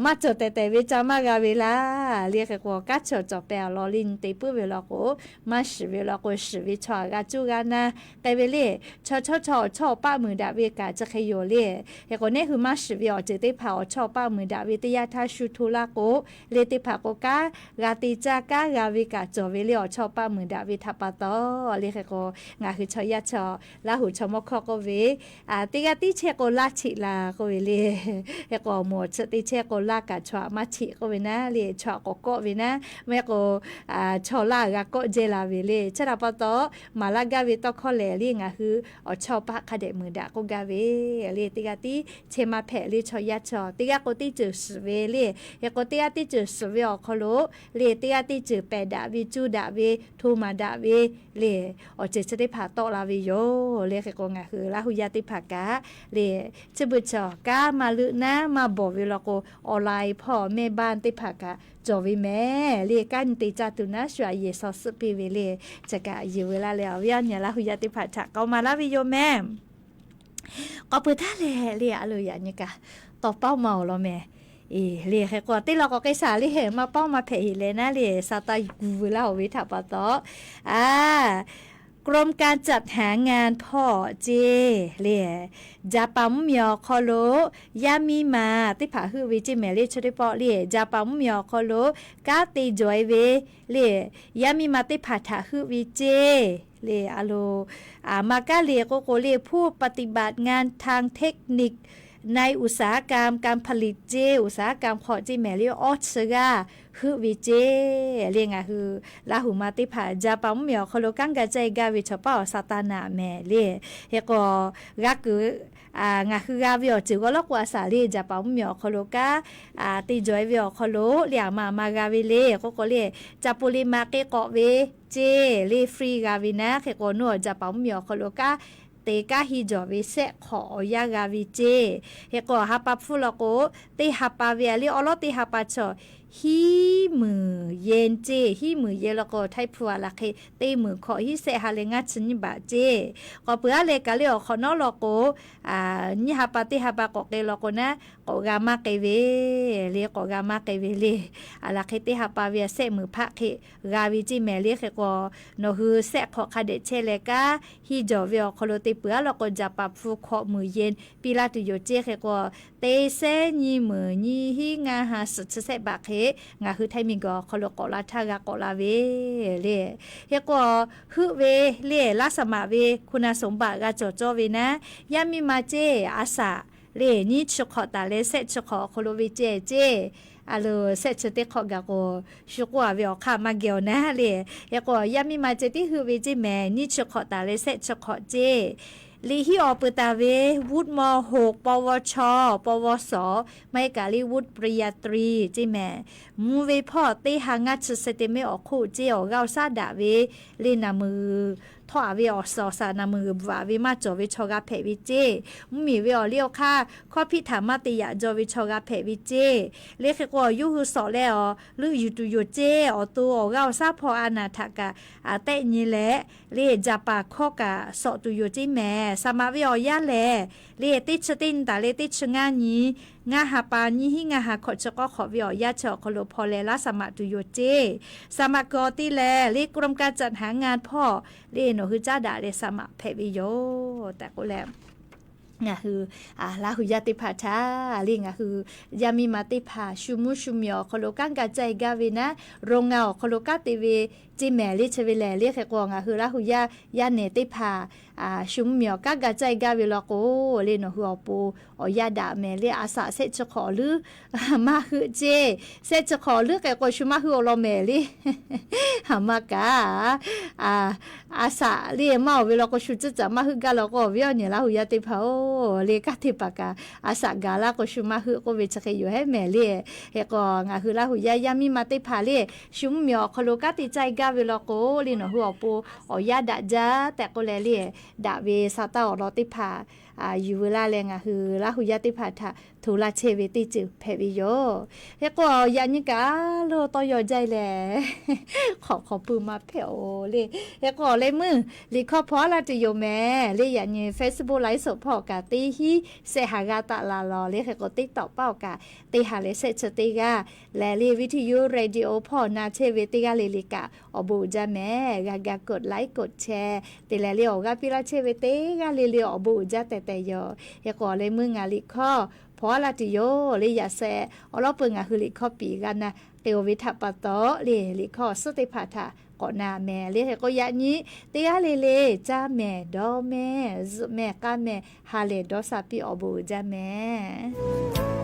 maˇ cawˬ tehˬ tehˬ ve ca maˇ g'a ve laˇ le. Hk'e k'o, kanˉ cawˬ cawˬ pehˇ a law le, nyi te puiˉ ve law k'o, maˇ shiˍ ve law k'o, shiˍ ve chaw aꞈ g'a cuˇ g'a naˇ k'ai ve le. Chaw chawˇ chaw awˬ chawˇ awˬ paˆ muiˬ daꞈ ve kaꞈ chi hk'e yoˬ le. Hk'e k'o, neˇ hui maˇ shiˍ ve awˬ ceuˬ teˇ hpaˍ awˬ chawˇ awˬ paˆ muiˬ daꞈ ve teˇ yanˇ htaˇ shu hto laˇ k'o, le teˇ hpaˍ k'o kanˉ g'a te caˇ, kanˉ g'a ve kaꞈ cawˬ ve le. Awˬ chawˇ awˬ paˆ muiˬ daꞈ ve htaꞈ pa taw le. Hk'e k'o, ngaˬ hui chaw yaˇ chaw, Laˇ huˍ chaw mawˇ hkawˇ k'oˆ ve, teˇ g'aˇ tiˉ chehˇ k'o laˇ cheꞈ la k'oˆ ve le. Hk'e k'o, awˬ moˍ awˬ tsuhꞈ te chehˇ k'o laˇ kaꞈ chaw aꞈ maˇ cheꞈ k'oˆ ve naˉ le. Chaw aꞈ k'awꞈ kawˆ ve naˉ, maˇ heˆ k'o, chaw laˇ g'a kawˆ jehˇ la ve le. Chi htaꞈ pa taw, maˍ laˇ gaˇ ve tawˇ hkawˇ lehˬ le, ngaˬ hui awˬ chawˇ paˆ hk'a dehꞈ muiˬ daꞈ k'oˆ gaˇ ve le. Teˇ g'aˇ tiˉ chehˇ maˇ hpehꞈ le. Chaw yaˇ chaw teˇ g'aˇ k'o teˇ ceuˬ shiˍ ve le. Hk'e k'o, teˇ g'aˇ teˇ ceuˬ shiˍ ve awˬ hk'aw lo le, teˇ g'aˇ teˇ ceuˬ pehˬ daꞈ ve, cuˇ daꞈ ve, hto maˍ daꞈ ve le, awˬ ceuˬ chi teˇ hpaˍ tawˆ la ve yoˬ le. Hk'e k'o, ngaˬ hui Laˇ huˍ yaˇ teˇ hpaˍ kaꞈ le, chi beuꞈ chaw kanˉ maˇ leuˆ naˉ maˇ bawˬ ve law k'o, online hpawˇ แม่บ้าน teˇ hpaˍ kaꞈ cawˬ ve mehˍ le. Kanˉ nyi te caˇ tuˬ naˉ shu aꞈ yehˬ shaw suhˆ piˇ ve le. Chi kaꞈ yuˬ ve laˇ leh, awˬ viˉ awˬ nyi Laˇ huˍ yaˇ teˇ hpaˍ htaꞈ k'aoˍ maˍ laˇ ve yoˬ mehˍ. K'awꞈ peuˬ htaˇ lehˬ le, a loˍ yaꞈ nyi kaꞈ tawˇ paoˉ maˇ awˬ law mehˍ. Le hk'e k'o, teˇ law k'awꞈ k'ai shaˍ le, maˇ paoˉ maˇ hpehꞈ heˍ leh naˉ le, sa taˇ gu ve laˇ oˬ ve htaꞈ pa taw, a กรมการจัดหางาน hpawˇ ceˇ le, Jaˍpaˍ mvuhˇmiˬ awˬ hk'aw lo yaˇ miˇ ma teˇ hpaˍ heuˆ ve ceˇ mehˍ le. Chi teˇ pawˆ le, Jaˍpaˍ mvuhˇmiˬ awˬ hk'aw lo kanˉ te jawˬ e ve le, yaˇ miˇ ma teˇ hpaˍ htaꞈ heuˆ ve ceˇ le. A loˍ, aˬ ma kaˉ le k'oˆ k'o le, ผู้ปฏิบัติงานทางเทคนิคในอุตสาหกรรมการผลิต ceˇ, อุตสาหกรรม hk'awꞈ ceˇ mehˍ le, awˇ chi g'aˇ heuˆ ve ceˇ le. Ngaˬ hui Laˇ huˍ ma teˇ hpaˍ Jaˍpaˍ mvuhˇmiˬ awˬ hk'aw lo kanˉ ga caˇ e gaˇ ve chaw paˉ awˬ sa taˇ naꞈ mehˍ le. Hk'e k'o, g'a kuiˬ, ngaˬ hui g'a ve awˬ ceuˬ g'aw lawˉ k'o a shaˍ le, Jaˍpaˍ mvuhˇmiˬ awˬ hk'aw lo kanˉ te jawˬ e ve awˬ hk'aw lo le, aˬ ma aˬ ma g'a ve le k'oˆ k'o le, ca po le ma k'e k'awꞈ ve ceˇ le, free g'a ve naˉ. Hk'e k'o, nawˬ hui Jaˍpaˍ mvuhˇmiˬ awˬ hk'aw lo kanˉ te kanˉ hiˇ jawˬ ve sehˆ hk'awꞈ awˬ yanˇ g'a ve ceˇ. Hk'e k'o, ha pa hpfuhˇ law k'o, teˇ ha pa ve a le, awˉ lawˉ teˇ ha pa chaw hiˉ meunˍ yen ceˇ. Hiˉ meunˍ yen law k'o, Htaiˇ hpu a laˬ hk'e teˇ meunˍ hkawꞈ hiˉ sehˆ ha leh ngaˇ chi nyiˇ baꞈ ceˇ. K'awꞈ peuˬ aˉ leh kaˬ le awˬ hk'awꞈ nawˉ law k'o, nyiˇ ha pa teˇ ha pa k'awꞈ k'ai law k'o naˉ, k'awꞈ g'a maˇ k'ai ve le, k'awꞈ g'a maˇ k'ai ve le. A laˬ hk'e teˇ ha pa ve a sehˆ meunˍ hpaˆ hk'e g'a ve ceˇ mehˍ le. Hk'e k'o, nawˬ hui sehˆ hk'awꞈ hk'a dehꞈ chehˇ leh kanˉ hiˇ jawˬ ve awˬ hk'aw lo te peuˬ aˉ law k'o, Jaˍpaˍ hpu hkawꞈ meunˍ yen piˇ laˇ tuˬ yoˬ ceˇ. Hk'e k'o, teˇ sehˉ nyiˇ meunˍ nyiˇ hiˉ ngaˇ ha suhˍ chi sehˆ baꞈ hk'e ngaˬ hui Htaiˇ miˬguiˬ awˬ hk'aw lo k'awꞈ la htaˇ g'a k'awꞈ la ve le. Hk'e k'o, heuˆ ve le, laˇ saˍ maꞈ ve คุณสมบัติ g'a cawˬ cawˇ ve naˉ, yaˇ miˇ ma ceˇ, a shaꞈ le, nyiˇ chi hk'awꞈ taˍ leh sehˆ chi hk'awꞈ awˬ hk'aw lo ve ceˇ ceˇ. A loˍ, sehˆ chi teˇ hk'awꞈ gaˬ k'o, shu k'oˆ a ve awˬ hk'aˇ maˇ geh awˬ naˉ le. Hk'e k'o, yaˇ miˇ ma ceˇ tiˉ heuˆ ve ceˇ mehˍ, nyiˇ chi hk'awꞈ taˍ leh sehˆ chi hk'awꞈ ceˇ. Liꞈ hiˉ awˬ peuˬ taˍ ve วุฒิ ม.หก ปวช ปวส maˇ heˆ kaꞈ le วุฒิปริญญาตรี ceˇ mehˍ. Mvuh ve hpawˇ teˇ ha ngaˇ chi เซนติเมตร awˬ hk'oˆ ceˇ. Awˬ g'aˇ awˬ shaˉ daꞈ ve le, naˬ meuˍ htawˇ a ve awˬ suhˍ awˬ shaˍ naˬ meuˍ bvuhꞈ a ve maˇ cawˬ ve chaw g'a hpehꞈ ve ceˇ. Mvuhˇmiˬ ve awˬ liˇ awˬ hk'aˇ hkawˇ hpiˆ htaꞈ maˇ te yaꞈ jaw ve chaw g'a hpehꞈ ve ceˇ. Le hk'e k'o, yawˇ hui sawꞈ leh awˬ leuˆ yuˬ tuˬ yoˬ ceˇ. Awˬ to awˬ g'aˇ awˬ shaˉ hpawˇ a naˬ htaꞈ kaꞈ a tehˆ nyi leh, le Jaˍpaˍ hkawˇ kaꞈ sawꞈ tuˬ yoˬ ceˇ mehˍ. Saˍ maꞈ ve awˬ yanˇ lehˬ, le teˇ chi teˇ nyi taˍ leh teˇ chi ngaˇ nyi, ngaˇ ha pa nyiˇ hiˉ ngaˇ ha hkawꞈ chi k'awˇ hk'awꞈ ve awˬ yanˇ chi awˬ hk'aw lo hpaw leh laˇ saˍ maꞈ tuˬ yoˬ ceˇ. Saˍ maꞈ kuiˬ awˬ ti lehˬ, le กรมการจัดหางาน hpawˇ le nawˬ hui caˉ daꞈ leh saˍ maꞈ hpehꞈ ve yoˬ tehꞈ k'oˆ leh, ngaˬ hui Laˇ huˍ yaˇ teˇ hpaˍ htaꞈ le, ngaˬ hui yaˇ miˇ ma teˇ hpaˍ shu mvuhˇ shu miˬ awˬ hk'aw lo kanˉ ga caˇ e gaˇ ve naˉ, โรงงาน awˬ hk'aw lo kanˉ te ve ceˇ mehˍ le. Chi ve lehˬ le hk'e k'o, ngaˬ hui Laˇ huˍ yaˇ yaˇ nehˬ teˇ hpaˍ shu mvuhˇ miˬ awˬ kanˉ ga caˇ e gaˇ ve law k'o, le nawˬ hui awˬ pon awˬ yanˇ daꞈ mehˍ le. A shaꞈ sehˆ chi hk'awꞈ awˬ leuˉ maˇ heuˆ ceˇ. Sehˆ chi hk'awꞈ awˬ leuˉ k'e k'o, shu maˇ heuˆ awˬ lawn mehˍ le. Haˍ ma kaꞈ, a shaꞈ le maˇ awˬ ve law k'o, shu tcuhˉ caꞈ maˇ heuˆ gaˇ law k'o, awˬ viˉ awˬ nyi Laˇ huˍ yaˇ teˇ hpaˍ-oˬ, le kanˉ teˇ hpaˍ kaꞈ a shaꞈ gaˬ laˇ k'o, shu maˇ heuˆ k'oˆ ve chi hk'e yoˬ hehˉ mehˍ le. Hk'e k'o, ngaˬ hui Laˇ huˍ yaˇ yaˇ miˇ ma teˇ hpaˍ le, shu mvuhˇ miˬ awˬ hk'aw lo kanˉ te caˇ e gaˇ ve law k'o, le nawˬ hui awˬ pon awˬ yanˇ daꞈ jaˇ tehꞈ k'oˆ leh le, daꞈ ve sa taˇ awˬ lawn teˇ hpaˍ yuˬ veu laˇ leh, ngaˬ hui Laˇ hu yaˇ teˇ hpaˍ htaꞈ hto laˇ chehˇ ve teˇ ceuˬ hpehꞈ ve yoˬ. Hk'e k'o, yaꞈ nyi kaꞈ lo tawˇ yaw jaˇ leh, hk'awꞈ hk'awꞈ pui maˇ hpehꞈ-oˬ le. Hk'e k'o, awˬ leh meuˇ liꞈ hkawˇ hpaw laˇ tuˬ yoˬ mehˍ le. Yaꞈ nyi Facebook, Live show hpawˇ kaꞈ teˇ hinˉ shehˆ haˍ g'aˇ taˆ la lawˬ le. Hk'e k'o, TikTok paˆ awˬ kaꞈ teˇ haˍ leh shehˆ chi teˇ g'aˇ leh le, Vision Radio hpawˇ na chehˇ ve teˇ g'aˇ le le kaꞈ awˬ bon uiˍ jaˇ mehˍ. G'a ga กดไลค์ กดแชร์ te leh le awˬ g'aˇ piˇ laˇ chehˇ ve teˇ g'aˇ le le awˬ bon uiˍ jaˇ tehꞈ tehꞈ yoˬ. Hk'e k'o, awˬ leh meuˇ ngaˬ liꞈ hkawˇ hpaw laˇ tuˬ yoˬ le. Yaꞈ shehˍ awˬ lawˉ peuˬ ngaˬ hui liꞈ hkawˇ piˍ g'a na k'ai-o ve htaꞈ pa taw le, liꞈ hkawˇ awˬ suhˉ teˇ hpaˍ htaꞈ k'awꞈ na mehˍ le. Hk'e k'o, yaꞈ nyi teˇ g'aˇ le le caˇ mehˍ, dawˇ mehˍ, zuhꞈ mehˍ, k'aˇ mehˍ, ha lehˬ dawˇ sha piˇ awˬ bon uiˍ jaˇ mehˍ.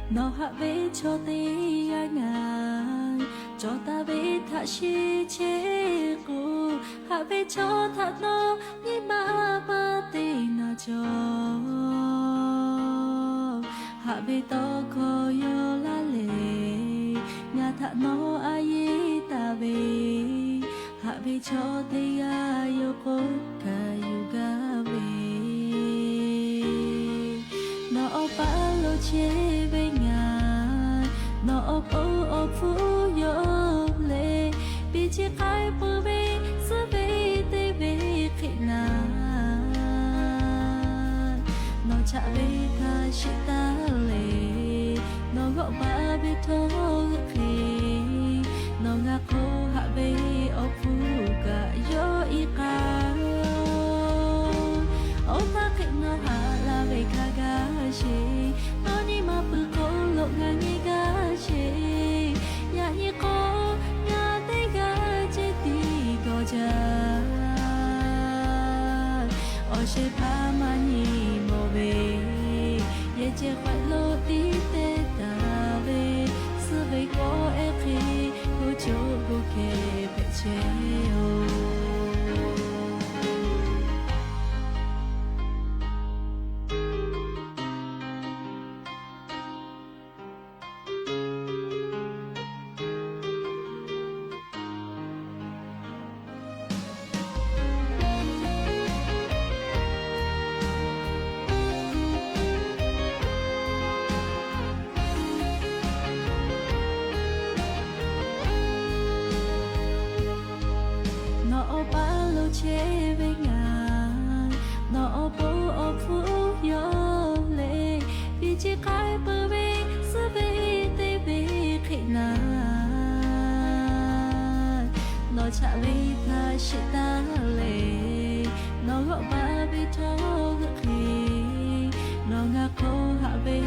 Nawˬ haꞈ ve chaw teˇ g'aˇ ngaˬ cawˬ taˍ ve htaꞈ shiˍ chehˇ k'o, haꞈ ve chaw htaꞈ nawˬ nyi ma maˇ te naˍ cawˬ. Haꞈ ve tawˇ hkawˇ yawˇ laˇ leh, ngaˬ htaꞈ nawˬ a yeˇ taˍ ve, haꞈ ve chaw teˇ g'aˇ yawˇ k'oˆ kaꞈ yuˬ gaˇ ve. Nawˬ awˬ paˇ lo chehˇ ve ngaˬ, nawˬ awˬ pon awˬ hpfuhˇ yawˇ leh, piˇ chi k'ai peuˬ ve suhˉ ve teˇ ve hk'e naˍ, nawˬ chaꞈ ve htaꞈ shiˍ taˍ leh, nawˬ g'awˆ baˬ ve htawˇ g'euˆ hk'e, nawˬ ngaˬ hk'o haꞈ ve awˬ hpfuhˇ kaꞈ yawˇ iˉ k'ai. Oˇ htaˇ hk'e nawˬ haꞈ la ve hk'a gaˇ sheˍ, nawˬ nyi ma pui hk'oˆ lo ngaˬ nyi gaˇ sheˍ. Yaꞈ nyi k'o, ngaˬ teˇ g'aˇ ceh tiˉ dawˇ jaˇ. Awˬ shehˍ hpaˇ maˇ nyi mawˬ ve, yehˬ ceh hk'awꞈ lo tiˉ te taˍ ve, suhˉ ve kawˆ ehˉ hk'e, k'oˆ co k'oˆ hkeh hpehꞈ chehˇ-oˬ. Nawˬ awˬ paˇ lo chehˇ ve ngaˬ, nawˬ awˬ pon awˬ hpfuhˇ yawˇ leh, piˇ chi k'ai peuˬ ve suhˉ ve teˇ ve hk'e naˍ, nawˬ chaꞈ ve htaꞈ shiˍ taˍ leh, nawˬ g'awˆ baˬ ve htawˇ g'euˆ hk'e, nawˬ ngaˬ hk'o haꞈ ve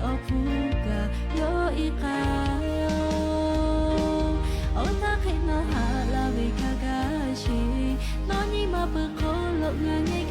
awˬ hpfuhˇ kaꞈ yawˇ iˉ k'ai-oˬ. Oˇ htaˇ hk'e nawˬ haꞈ la ve hk'a gaˇ sheˍ, nawˬ nyi ma pui hk'oˆ lo ngaˬ nyi